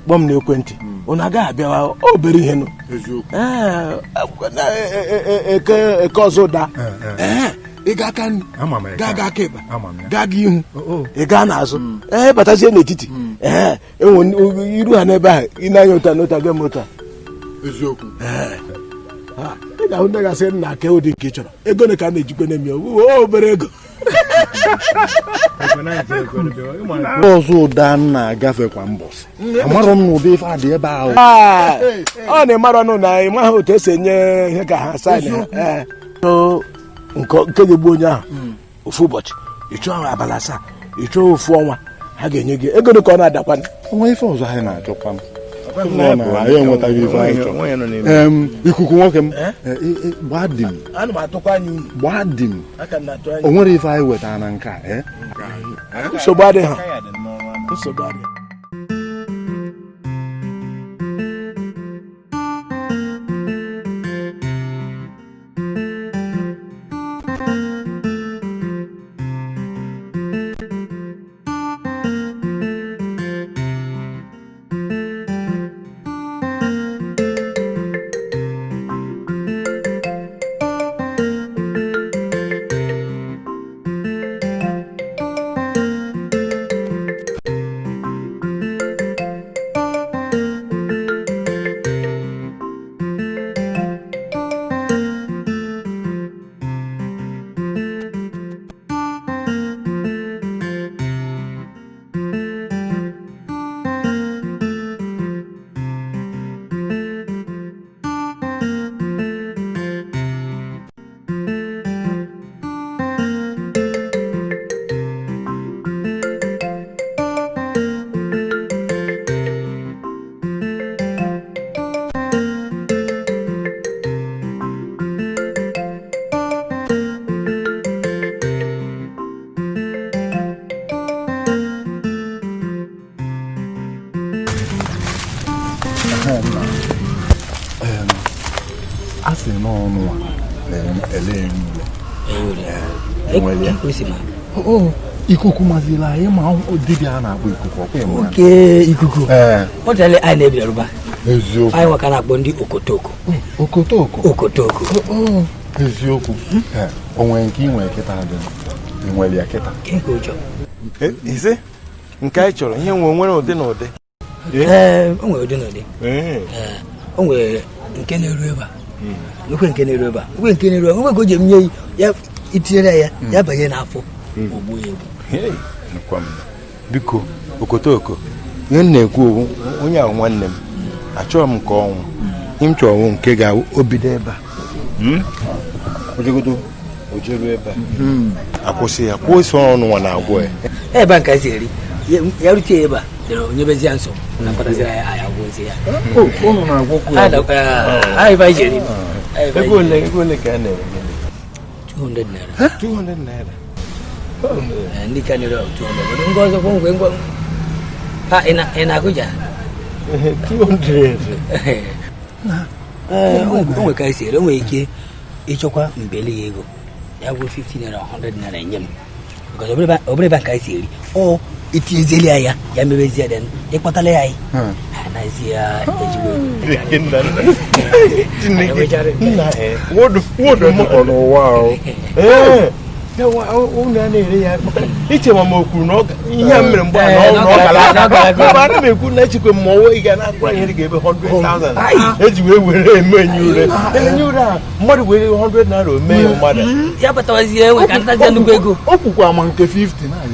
kpọọ m n'ekwentị unu agaghị abịawa obere ihe nụ eke ọzọ ụda ị ga aka nri gaa ga aka ịkpa gaa ga ihu ị gaa n'azụ ee batazie n'etiti ee enwe iru ha n'ebe ahụ ị na-anya ụta n'ụta gị m ụta eziokwu. Ị ga-ahụ ndị ga-asị nna ke ụdị nke ị chọrọ ego ole ka a na-ejikwa na-eme o obere ego. Ọzọ ụda na-agafe kwa mbọsị, amarọ m na ụdị ife a dị ebe ahụ. Ọ na-ịmara ọnụ na ị maghị otu esi enye ihe ka ha saịn nke ga-egbu onye ahụ ofu ụbọchị, ị chọọ abalị 7, ị chọọ ofu ọnwa, ha ga-enye gị ego dị ka ọ na-adakwa. Onwe ife ọzọ anyị na-achọkwa m anyị enwetaghị ife anyị chọrọ. Ikuku nwoke m, gbaa di m, gbaa di m, o nwere ife anyị wetara na nke a. Nsogbu adịghị ha, nsogbu adịghị. Ikuku maziri anyị ma dibịa a na-akpọ ikuku ọkwa. Oke ikuku ọ dịla anyị na-ebirarụba eziokwu. Anyị nwaka na-akpọ ndị okotoko. Okotoko, okotoko eziokwu. O nwere nke ị nwere kịta dị ị nwere ya kịta? Ise nke anyị chọrọ ihe nwe nwere ụdị na ụdị. Ee, o nwere ụdị na ụdị. O nwere nke na-eru ebe a, nwekwe nke na-eru ebe a, nwekwe nke na-eru ebe a, nwekwe nke o ji emnye ya itinyere ya ya banye n'afọ ogbu ya egbu. Biko okotoko, ihe m na-ekwu onye ahụ nwanne m, achọrọ m nke ọnwụ. Ihe m chọrọ nke ga-obido ebe a ojegodo ojeru ebe a akwụsị ya, kwụsị ọnụ nwa na-agwọ ya ebe a nke si eri ya rute ebe a dere onyebezi ya nsọ na mkpataziri ya anyị agwọzi ya. Ego ole ka a na-ere? 200 naira. 200 naira. Ndị ka na-ere 200. Ngwa ọzọ ngwe ngwa ha ị na-agụja 200. O nwere ka esi ere, o nwere ike ịchọkwa mbeli ya ego ya gwụ 50 naira 100 naira enye m, because ọ bụrụ ebe a ka esi eri ọ itinyezeli ya ya ya mebezi ya den ịkpọtala ya anyị anaghịzi ya ejigbo ego n'ụwa ahụ. Unu a na-ere ya iche ma o kwuru na ihe a mere mgbe a na ọ gara aga, ana m ekwu na echekwa m ọnwa ị ga na-akpụra ihe dị ga ebe 100,000 eji wee were eme enye ure enye ure a mmadụ were 100 naira o mee ya mmadụ ya batawazie enwe ka ntazie nnukwu ego. O kwukwa ma nke 50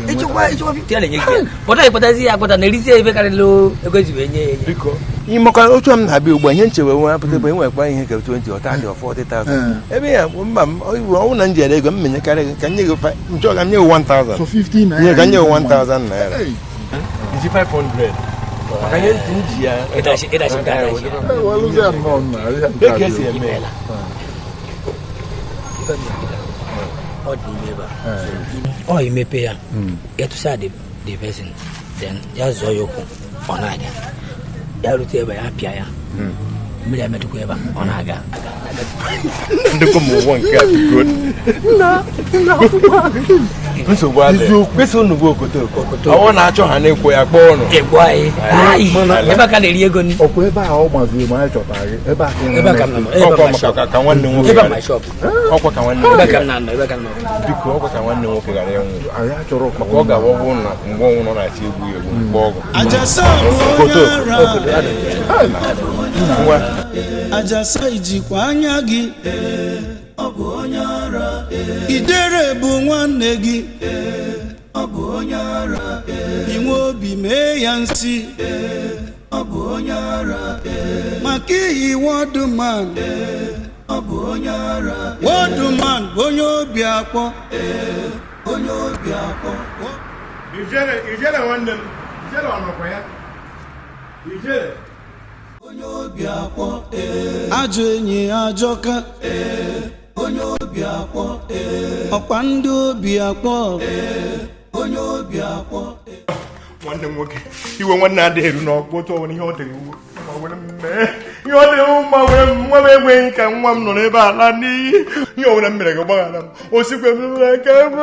ịchọkwa 50 ya na-enye gị ya pụta ịkpọtazi ya akpọta na erizie ebe karịrị ego eji wee nye ya enye. Biko ịmakwa otu m na-abịa ugbu a ihe nchewe nwe apụta ebe enwekwa ihe ka 20 or 30 or 40,000 ebe ya mba m ọnwụ na njere ego m menyekarị gị ka nye gị nchọ ka m nye gị 1,000. So 50 naira. Nye ka nye gị 1,000 naira. Iji 500 maka ihe ntị m ji ya. Ka esi eme ya. Ọ dị ime ebe a ọ imepe ya ịtụsa the person then ya zọọ ya ụkwụ ọ na-aga ya rute ebe ya pịa ya mmiri emetụkwa ebe a ọ na-aga. Ndịkwa m ụwa nke a biko. Nna, nna akwụkwọ. Nsogbu adịghị. Kwesị unu bụ okotoko. Ọwụ na-achọ ha na-ekwo ya kpọọ ụnụ. Egbu anyị. Ayi, ebe a ka na-eri ego ni. Ọkwa ebe a ọ gbaziri ma anyị chọtara gị ebe a ka ị Ebe a ka m nọ, ebe a Ọkwa my shop. maka ka nwanne nwoke Ebe a ghara- my shop. Ọkwa ka nwanne Ebe a ka nwoke m na-anọ, ebe a ka m nọ. Biko ọkwa ka nwanne nwoke ghara ịnwụ. Anyị achọrọ ka Maka ọ ga-abụ ọ bụrụ na mgbe ọnwụ nọ na-ati egwu ya egwu mgbe ọgụ. Ajasa bụ onye ara. Ngwa. Ajasa ijikwa anya gị. Ọ bụ onye ara. Idere bụ nwanne gị. Ọ bụ onye ara. Inwe obi mee ya nsị. Ọ bụ onye ara. Maka iyi wọdụman. Ọ bụ onye ara. Wọdụman bụ onye obi akpọ. Onye obi akpọ. Ijele, ijele nwanne m. Ijele ọ nọkwa ya? Ijele. Onye obi akpọ. Ajọ enyi ajọka. Onye obi akpọ. Ọkwa ndị obi akpọ. Onye obi akpọ. Nwanne m nwoke, iwe nwanne adịghị eru n'ọkpụ otu ọbụla ihe ọ dịghị uwe. Ma were m mee. Ihe ọ dịghị mma were m nwa m enweghị ka nwa m nọ n'ebe a laa n'iyi. Ihe ọbụla m mere gị gbaghara m. O sikwe m n'aka m.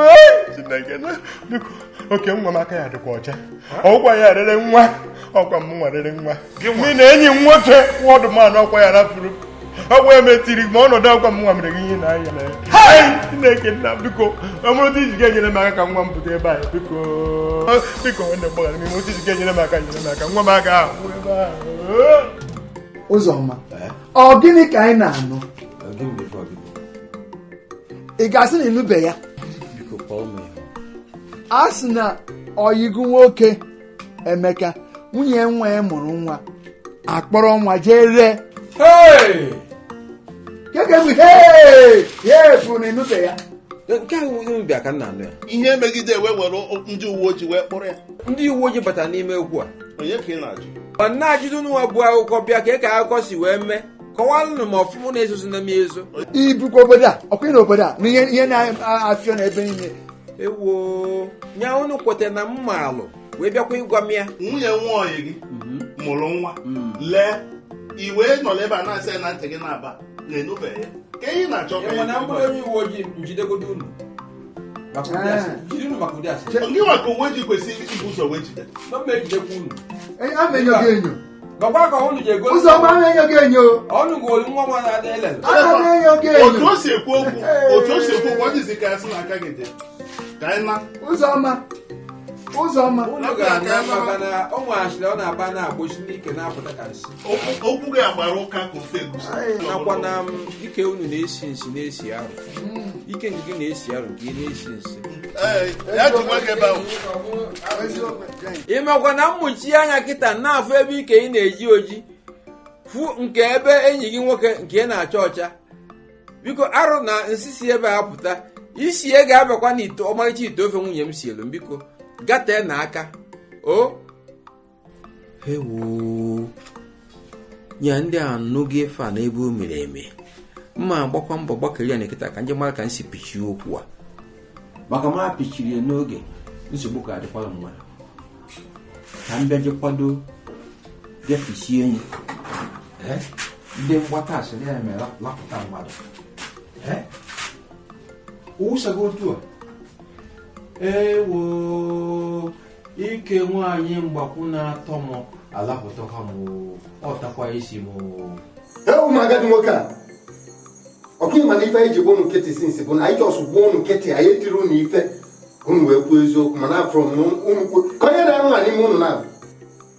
Chineke na biko oke nwa m aka ya dịkwa ọcha. Ọkwa ya rere nwa. Ọkwa m nwa rere nwa. Mụ na enyi m nwoke wọdụman ọkwa ya rafuru. Ọkwa ya metiri ma ọnọdụ ọkwa m nwa mere gị ihe na-aya na ya. Chineke nna biko ọ bụrụ otu iji ga-enyere m aka ka nwa m pụta ebe a biko biko nwanne m gbaghara m ime otu iji ga-enyere m aka nyere m aka nwa m aka ahụ ebe ahụ. Ụzọma, ọ gịnị ka anyị na-anụ? Ị ga-asị na ịnụbe ya? A sị na ọyịgụ nwoke Emeka nwunye nwa ya mụrụ nwa akpọrọ nwa jee ree. Keke bụ hee hee pụrụ na ịnụbe ya. Nke ahụ ihe mbịa ka m na-anụ ya. Ihe megide wee were ndị uwe ojii wee kpọrọ ya. Ndị uwe ojii batara n'ime egwu a. Onye ka ị na-ajụ? Ọ na-ajụjụ nwa bụ akụkọ bịa ka ka akụkọ si wee mee. Kọwalụnụ ma ọfụmụ na-ezozi na m ezo. Ibukwa obodo a, ọkwa ị na obodo a, na ihe ihe na-afịọ n'ebe niile. Ewo, nya unu kwetara na mma alụ wee bịakwa ịgwa m ya. Nwunye nwa ọyị gị mụrụ nwa lee i wee nọ n'ebe a na-asị ya na ntị gị na-aba na-enubeghị ya. Ka ihe na-achọ ka Enwe na mkpụrụ onye uwe ojii njidegodo unu. Maka ụdị asị. Jide unu maka ụdị asị. Gị nwa ka uwe ojii kwesịrị ibu ụzọ wee jide. Na mma ejidekwa unu. A ma enyo gị enyo. Gakwa ka unu ji ego. Ụzọma ama enyo gị enyo. Ọnụ golu nwa nwa na-ada elele. Ana m enyo gị enyo. Otu o si ekwu okwu, otu o si ekwu okwu, ọ dịzị ka ya sị na aka gị dị. Ka anyị na. Ụzọma. Ụzọma. Unu ga-ana maka na ọ nweghachiri ọ na-aba na-agbụsi n'ike na-apụta ka nsị. Okwu gị agbara ụka ka ofe egusi. Nakwa na m, ike unu na-esi nsi na-esi arụ. Ike nke gị na-esi arụ nke ị na-esi nsi. Ya ji nwa gị ebe ahụ. Ị makwa na mmuchi anya kịta na-afụ ebe ike ị na-eji oji fụ nke ebe enyi gị nwoke nke ị na-acha ọcha. Biko arụ na nsị si ebe a pụta isi e ga-abakwa n'ite ọmarịcha ite ofe nwunye m si elu m biko gatee na aka o ewo nya ndị a anụghị efe a n'ebe o mere eme mma agbakwa mbọ gbakere ya n'ekịta ka nje mara ka m si pichie okwu a maka ma pichiri ya n'oge nsogbu ka adịkwala mmadụ ka m bịa je kwado bịa pichie enyi ndị mgbata asịrị ya mere lapụta mmadụ owusago otu a ewo ike nwaanyị mgbakwu na-atọ m alapụtakwa m ọ takwa isi m. Ewu m agadi nwoke a ọkụ ịma na ife anyị ji gbuo unu nkịtị sinsi bụ na anyị chọsụ gbuo unu nkịtị anyị etiri unu ife ka unu wee kwuo eziokwu mana afọrọ m unu kwuo ka onye na nwa n'ime unu na-abụ.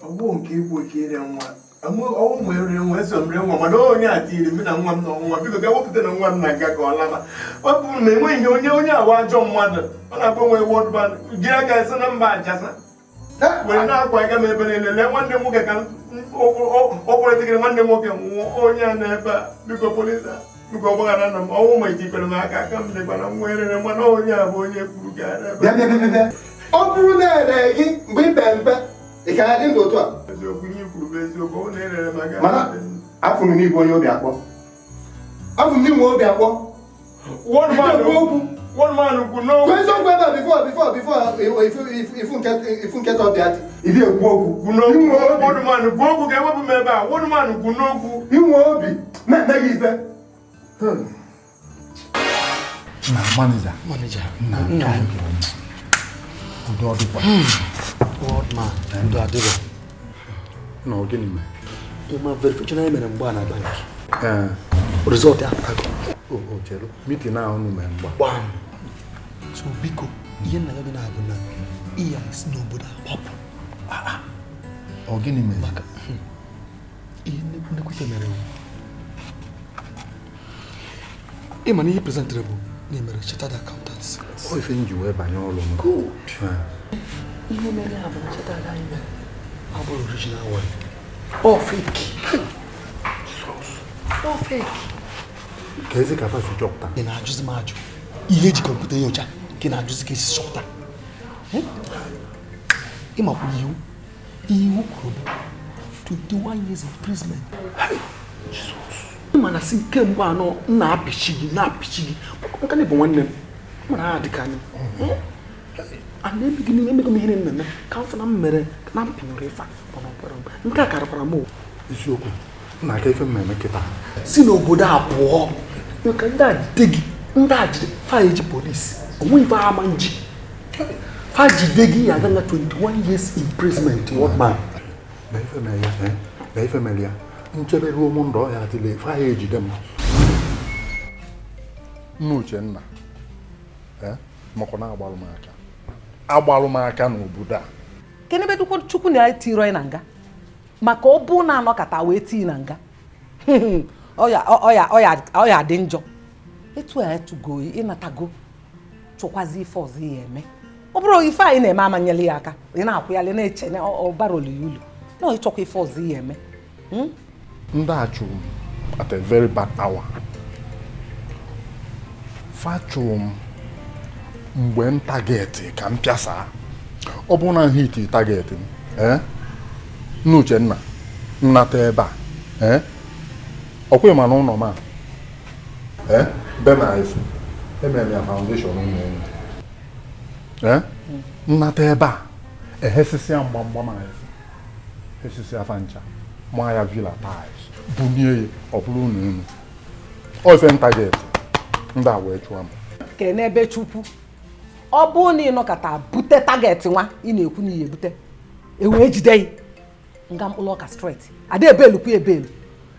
Ọ bụ nke ikwu ka ire nwa ọnwụ ma ere nwa eso m ree nwa mana onye a tiri m na nwa m na ọnwa biko ga wepụta na nwa m na nga ka ọ laba ọ bụ na enweghị onye onye awa ajọ mmadụ ọ na-akpọ nwe wọd ban jiri aka esi na mba ajasa were na-akwa aka m ebe niile lee nwanne m nwoke ka ọ kwụrịtịgịrị nwanne m nwoke nwụọ onye a na-ebe a biko polisi biko gbaghara na m ọnwụ ma etikwere m aka aka m dịkwa na nwa erere mana onye a bụ onye kwuru ka bịa bịa bịa bịa ọ bụrụ na ere gị mgbe ị pe mpe ị ka ya dị ndụ otu a eziokwu ihe kwuru bụ eziokwu ọ na-erere m aka mana afụ m n'igwe onye obi akpọ afụ m n'inwe obi akpọ One man kwu n'okwu eziokwu ebe a before before before ifu nketa ọbịa dị ịdị ekwu okwu kwu n'okwu one man kwu okwu ka ewepụ m ebe a one man kwu n'okwu inwe obi na-eme gị ife Na manager. Manager. Na Nna. Udo ọ dịkwa? Old man, udo adịrọ. Na ọ gịnị mere? Ịma verification anyị mere mgbe a na bank. Result ya apụtago. O chere, meeting ahụ unu mere mgbe a. Gbam. So biko, ihe nna ya gị na-abụ na iya si n'obodo agbapụ. Ọ gịnị mere? Maka ihe nnekwu ife mere. Ịma na ihe prezentịrị bụ na emere chartered accountants. Ọ ife m ji wee banye ọrụ m. Good. Ihe mere ya bụ na chartered anyị mere abụrụ original one. Ọ fake. Ọ fake. Ka ezi ka fa si chọpụta. Ị na-ajụzi m ajụ. Ihe eji kọmputa nyocha ka ị na-ajụzi ka esi chọpụta. Ịmakwa iwu. Iwu kwuru bụ 21 years imprisonment. Mana si kemgbe anọ m na-apịchi gị maka na ị bụ nwanne m mana ha dị ka anyị a na-emeghị m emego m ihe na-eme ka mfụ na m mere na m pịnyụrụ ife mana ọ kwere m nke a karịkwara m. Eziokwu nna aka ife m eme kịta si n'obodo a pụọ maka ndị a jide gị ndị a jide fa eji polisi onwe ife ama nji fa jide gị ya aga na 21 years imprisonment. What man? Na ife mere ya nchebe ruo m ndụ ọhịa adịla efe ahụ ejide m. Nna Uchenna maka na agbalụ m aka n'obodo a. Kenebe Chukwu na-etiro anyị na nga maka ọ bụ na anọkata wee tii na nga ọya dị njọ etu a etugo ịnatago chụkwazi ife ọzọ ya eme. Ọ bụrụ ife anyị na-eme amanyela ya aka ị na-akwụghalị na-eche na ọ bara olu ya ulu na ịchọkwa ife ọzọ ya eme. Ndị a chụrụ m at a very bad hour. Fa chụrụ m mgbe m target ka m pịasa. Ọ bụrụ na m hit target m, nna Uchenna nnata ebe a, ọkwa ịma n'ụlọ m a, be m efu emere m ya foundation ụlọ elu. Nnata ebe a ehesisia mgbamgbam a efu hesisia afa ncha maa ya villa tiles bunie ya ọ bụrụ ụlọ elu. Ọ ife m target ndị a wee chụọ m. Kenebe Chukwu ọ bụrụ na ị nọkọta bute target nwa ị na-ekwu na ihe ebute ewee jide ya nga mkpụrụ ọka straight ada ebelu kwa ebelu.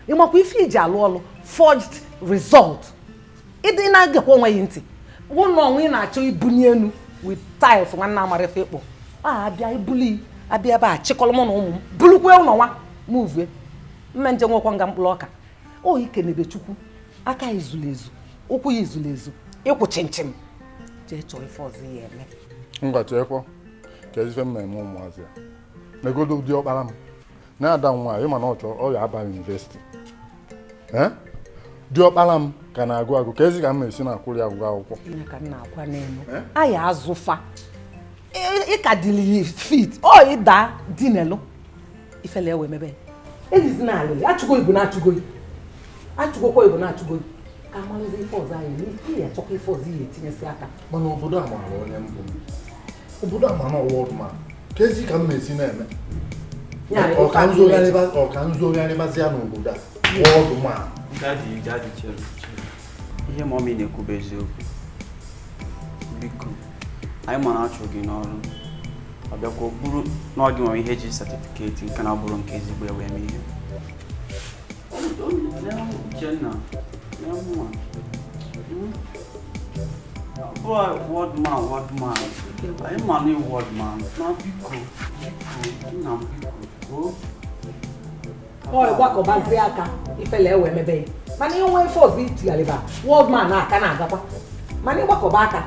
Ịmakwa ife iji alụ ọlụ forged result ịdị na-agakwa onwe ya ntị ụlọ onwe ị na-achọ ibunye elu with tiles nwanne amara ife ịkpọ a abịa ibuli abịa ebe a chịkọrọ mụ na ụmụ m bulukwe ụlọ nwa muvue mme nje nwekwa nga mkpụrụ ọka. O ikenebe Chukwu aka ya ezulu ezu ụkwụ ya ezulu ezu ịkwụ chimchim jee chọọ ife ọzọ ya eme. Ngwa cheekwa ka ife m na-eme ụmụazị ya negodo ụdị ọkpara m na-ada nwa ịma na ọ chọrọ ọ ya aba yunivesiti. Diọkpara m ka na-agụ agụ ka ezi ka m na-esi na-akwụrụ ya agụgụ akwụkwọ. Ka m na-akwa n'elu aya azụfa ịka dịrị fit ọ ịda dinelu ifele ewe mebe ejizi na alịlị achụgo ibu na-achụgo achụgokwa ibu na-achụgo ka amalụzi ife ọzọ anyị na ihe achọkwa ife ọzọ ihe etinyesi aka. Mana obodo a maara onye mbụ m, obodo a maara ọwọdụ ma ka ezi ka m na-esi na-eme ọka nzogharịbazi ya n'obodo a wọdụ ma. Daddy, chere. Ihe mọmị na-ekwu bụ eziokwu. Biko, anyị ma na-achụ gị n'ọrụ. Ọ bịakwa bụrụ na ọ gị nwere ihe ji satifiketi nke na bụrụ nke ezigbo ya wee mee ihe. Uchenna, word man. Anyị ma na word man. Na biko, nna m biko. Ọ gwakọbazie aka ifele ewe mebe ya mana ihe nwe ife ọzọ itigharịba world man aka na-agakwa mana ịgbakọba aka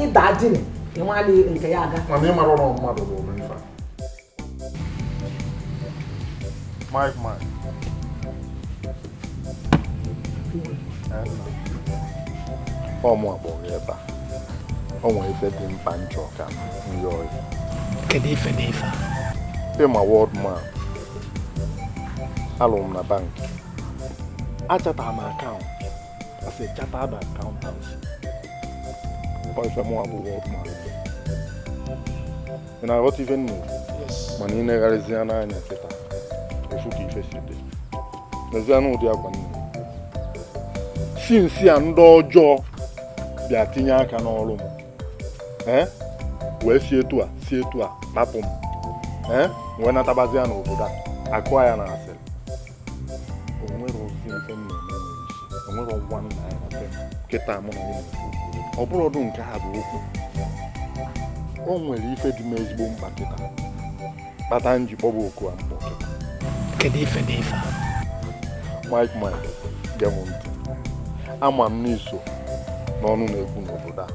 ịda dini ịnwale nke ya aga. Mana ịmara ọrụ mmadụ bụ omefa. Mike. Ọ mụ akpọrọ ebe a o nwere ife dị mkpa nchọ ka m yọọ ya. Kedu ife dị ife a? Ịma world man alụrụ m na bank achatara m akaụntụ as a chartered accountant. Ọ ife mụ abụ world man. Ị na-aghọta ife m na-ekwu? Mana ị na-egharịzi ya n'anya kịta efu ka ife si dị n'ezie na ụdị akwa nne si nsi a ndị ọjọọ bịa tinye aka n'ọrụ m. Wee si etu a si etu a napụ m. Ee, wee natabazi ya n'obodo a akụa ya na asịrị. O nwere ozi ife m na-eme nwere isi. O nwere ọgwa nna ya na be m kịta mụ na gị na-ekwu. Ọ bụrụ ọdụ nke a bụ okwu. O nwere ife dị m ezigbo mkpa kịta. Kpata m ji kpọba oku a mkpọ kịta. Kedu ife dị ife a? Mike Mike, gee m ntị. Ama m n'iso n'ọnụ na-ekwu n'obodo a.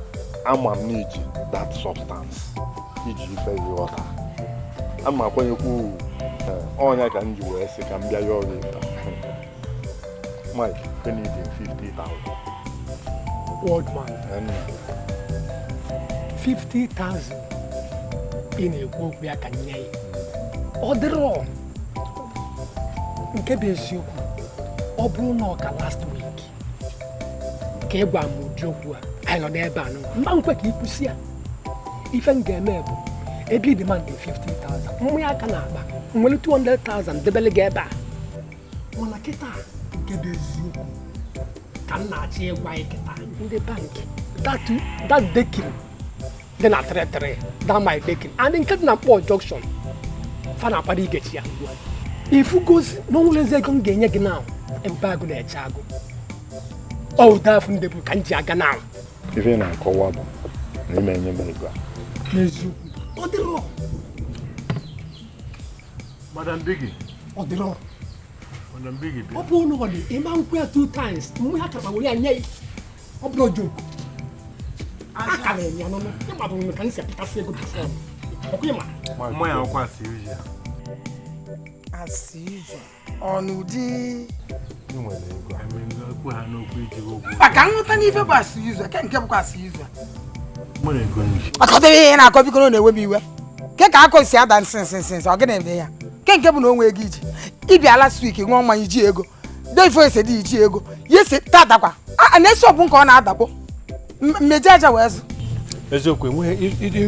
Ama m n'iji that substance iji ife gị ghọta. Ama akwanyekwu ugwu. Ọnya ka m ji wee sị ka m bịa yọọ gị ife. Mike, I need 50,000. Old man. 50,000. Ị na-ekwu okwu ya ka nye ya. Ọ dịrọ nke bụ eziokwu, ọ bụrụ na ọ ka last week ka ị gwa m ụdị okwu a, anyị nọ n'ebe a nọ mma nkwe ka ị kwụsị ya. Ife m ga-eme bụ ebe demand 50,000, mmanya aka na-akpa nwere 200,000 debele gị ebe a. Mana kịta nke bụ eziokwu ka m na-achọ ịgwa gị kịta, ndị bankị that decking dị na 33 that my decking and nke dị na Mkpọ junction fa na-akwado igechi ya. Ifugozi na onwere ego m ga-enye gị na ebe agụ na-eche agụ ọ ụda afụ ndị bụ ka m ji aga na ife ị na-akọwa bụ na ime enye m ego a n'eziokwu. Ọ dịrọ Madam Biggie, ọ dịrọ. Madam Biggie, ọ bụrụ na ọ dị ịma nkwu ya 2 times mgbe ha kara were ya nye ya. Ọ bụrụ joke akara ya n'ọnụ ịma bụ ka m si apịtasị ego bifọ ọkwa ịma mmanya ọkwa asị uji ya asị uji ọ n'ụdị a maka nghọta n'ife bụ asị uzu ke nke bụkwa asị uzu Akọta ihe na-akọ biko na na-ewe m iwe ke ka akọ si ada nsị nsị nsị ọ gịnị dị ya ke nke bụ na o nwee ego iji ịbịa last week ṅụọ mmanya iji ego defo ese dị iji ego yesi tatakwa a na-esi ọbụ nke ọ na-adakpo mmeji aja wee zụ eziokwu enweghị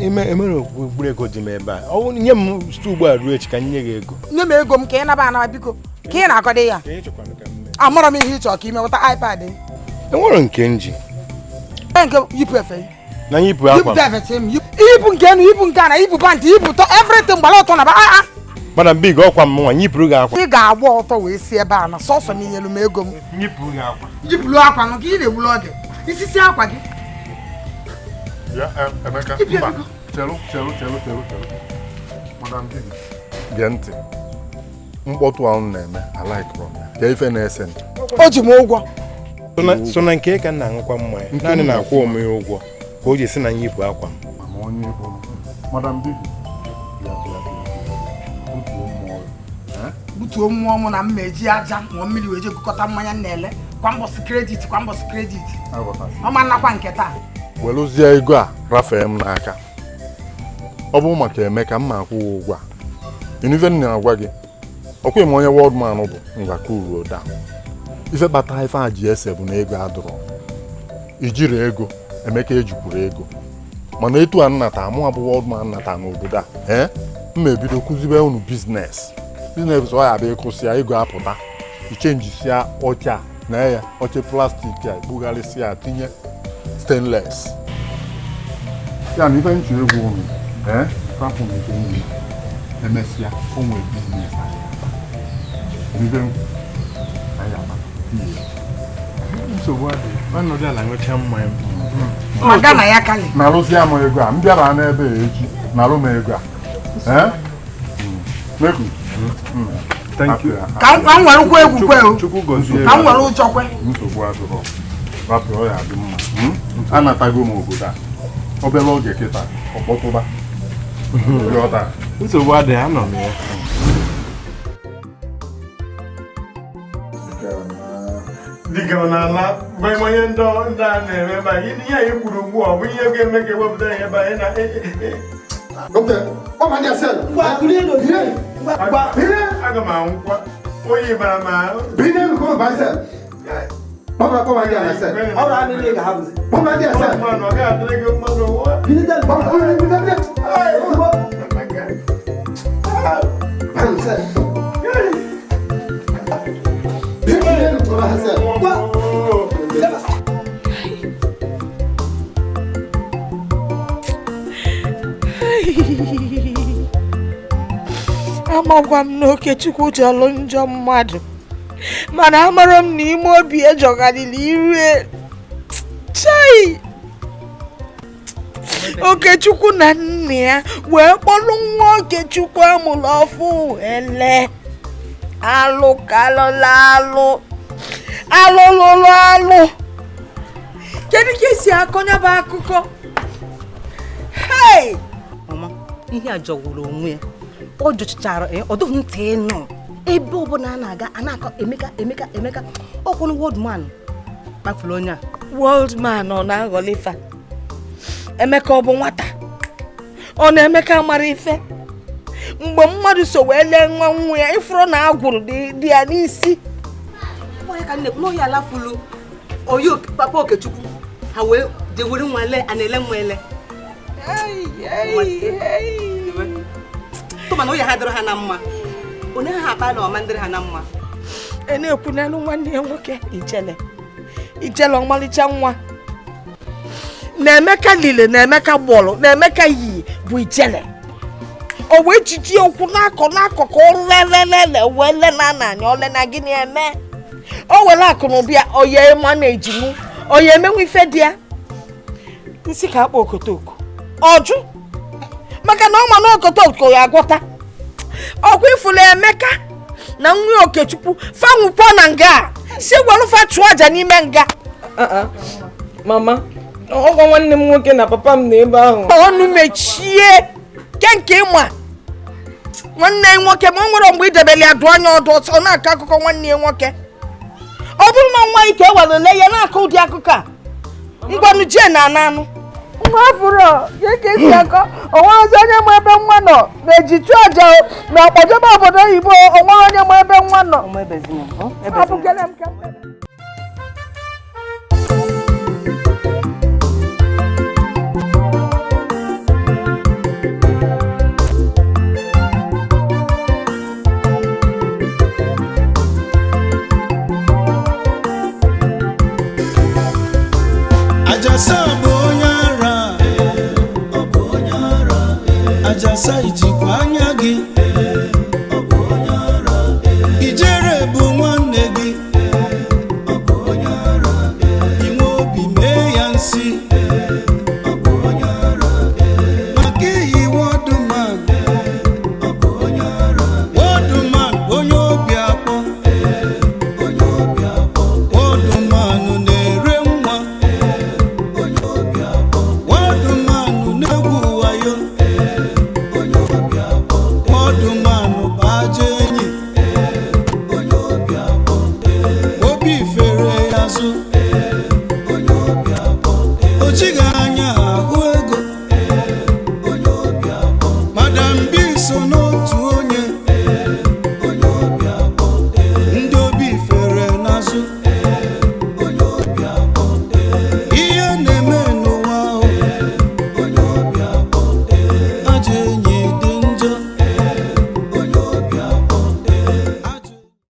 ime emere okpukpere ego dị m ebe a. Ọ nye m site ugbu a ruo echi ka m nye gị ego. Nye m ego m ka ị naba anaba biko ka ị na-akọdị ya. Amara m ihe ị chọrọ ka ime weta iPad m. Enwere nke m ji. Nke yipụ efe. Na yipụ akwa. Yipụ efe m. Yipụ nke enu, yipụ nke ana, yipụ pantị, yipụ tọ everything gbara ọtọ na ba a. Madam Big ọkwa m nwa yipụrụ gị akwa. Ị ga-agba ọtọ wee si ebe a na sọsọ na inyelu m ego m. Yipụrụ gị akwa. Yipụrụ akwa m ka ị na-egbulu oge. Isisi akwa gị. Ya, Emeka, mba, chelu. Madam Big, gee ntị. Mkpọtụ ahụ na-eme, alaikụrụ m ya. Ka ife na-ese. O ji m ụgwọ. So na nke ka m na-aṅụkwa mmanya, naanị na-akwụ m ya ụgwọ ka o ji si na nyipụ akwa m. Madam Big, bịa. Butuo mmụọ m na m eji aja ṅụọ mmiri wee je gụkọta mmanya m na-ele kwa mbọsị kredit kwa mbọsị kredit. Ọ ma nnakwa nke taa. Welụzie ego a rafee m n'aka. Ọ bụ maka Emeka m ma akwụ ụgwọ a. Ife m na-agwa gị, ọkwa m onye world man bụ ngwa kuruo down. Ife kpatara ife a ji ese bụ na ego adụrọ. Ijiri ego, Emeka ejikwuru ego. Mana etu a nnata, mụ abụ world man nnata n'obodo a. Ee, m ebido kụzibe unu biznes. Biznes ọ ya bụ ịkụsịa ego apụta. Ichenjisia oche a na ya, oche plastik a, ekpugharịsịa tinye stainless. Ya na ife nchu egwu unu, ee, rapụ m ife niile. Emesịa, o nwere biznes anyị. Ife anyị akpata. Nsogbu adịghị. Ọnọdụ ala ṅụcha mmanya. Maga na ya kali. Narụsịa m ego a, m bịara n'ebe a echi, narụ m ego a. Ee? Meku. Thank you. Ka m nwere ụkwụ egwu kwe o. Ka m nwere ụjọ kwe. Nsogbu adịrọ. Rapụ ọ ya adị mma. Anatago m obodo a. Obere oge kịta, ọ kpọtụba. Nsogbu adịghị, anọ m ya. Dịka ọ na-ala mgbe onye ndị a na-eme ebe a, ihe anyị kwuru ugbu a ọ bụ ihe ga-eme ka ewepụta ihe ebe anyị na aga m anwụkwa oyi bara m ahụ. Amakwa m na Okechukwu jọrọ njọ mmadụ, mana amara m na ime obi ejọgharịrị ire. Chai! Okechukwu na nne ya wee kpọrọ nwa Okechukwu amụrụ ọfụ ele. Alụ kalụla alụ, alụlụlụ alụ. Kedu ka esi akọ ya bụ akụkọ? Hey! Mama, ihe a jọgburu onwe ya. Ọ jụchara ọ dụghị ntị ịnụ. Ebe ọbụla a na-aga a na-akọ Emeka Emeka Emeka. Ọkwụnụ world man kpafuru onye a. World man ọ na-aghọlifa. Emeka ọ bụ nwata? Ọ na Emeka mara ife? Mgbe mmadụ so wee lee nwa nwa ya, ifuru na agwụrụ dị ya n'isi. Onye ka nne n'ohi alafulu oyi papa Okechukwu ha wee jewere nwa ele a na-ele nwa ele. Tụma na oyi ha dịrị ha na mma. Onye ha akpa na ọma ndịrị ha na mma. E na-ekwu n'elu nwanne ya nwoke Ijele. Ijele ọmalịcha nwa. Na Emeka lile na Emeka gbọrọ na Emeka yi bụ Ijele. O wee jiji okwu n'akọ n'akọ ka ọ lelelele wee le na anya ole na gịnị eme. O were akụ na ụba ya oye ma na-ejinwu oye emenwu ife dị ya. Nsị ka akpọ okotoko ọjụ maka na ọ ma na okotoko ya agwọta. Ọkwa ifulu Emeka na nwa Okechukwu fanwụkwọ na nga si gwarụfa chụọ aja n'ime nga. Mama, ọgwa nwanne m nwoke na papa m na ebe ahụ. Ọnụ mechie ke nke ịma nwanne ya nwoke ma ọ nwere mgbe idebere ya dụ anya ọdụ ọsọ na-akọ akụkọ nwanne ya nwoke. Ọ bụrụ na nwa ike ewere le ya na-akọ ụdị akụkọ a ngwanụ jee na ana anụ. Nwa afụrụ ka esi akọ onwe ozi onye ma ebe nwa nọ na-eji chụọ aja na ọkpọjebe obodo oyibo onwe onye ma ebe nwa nọ. Ajasa bụ onye ara, ọ bụ onye ara. Ajasa iji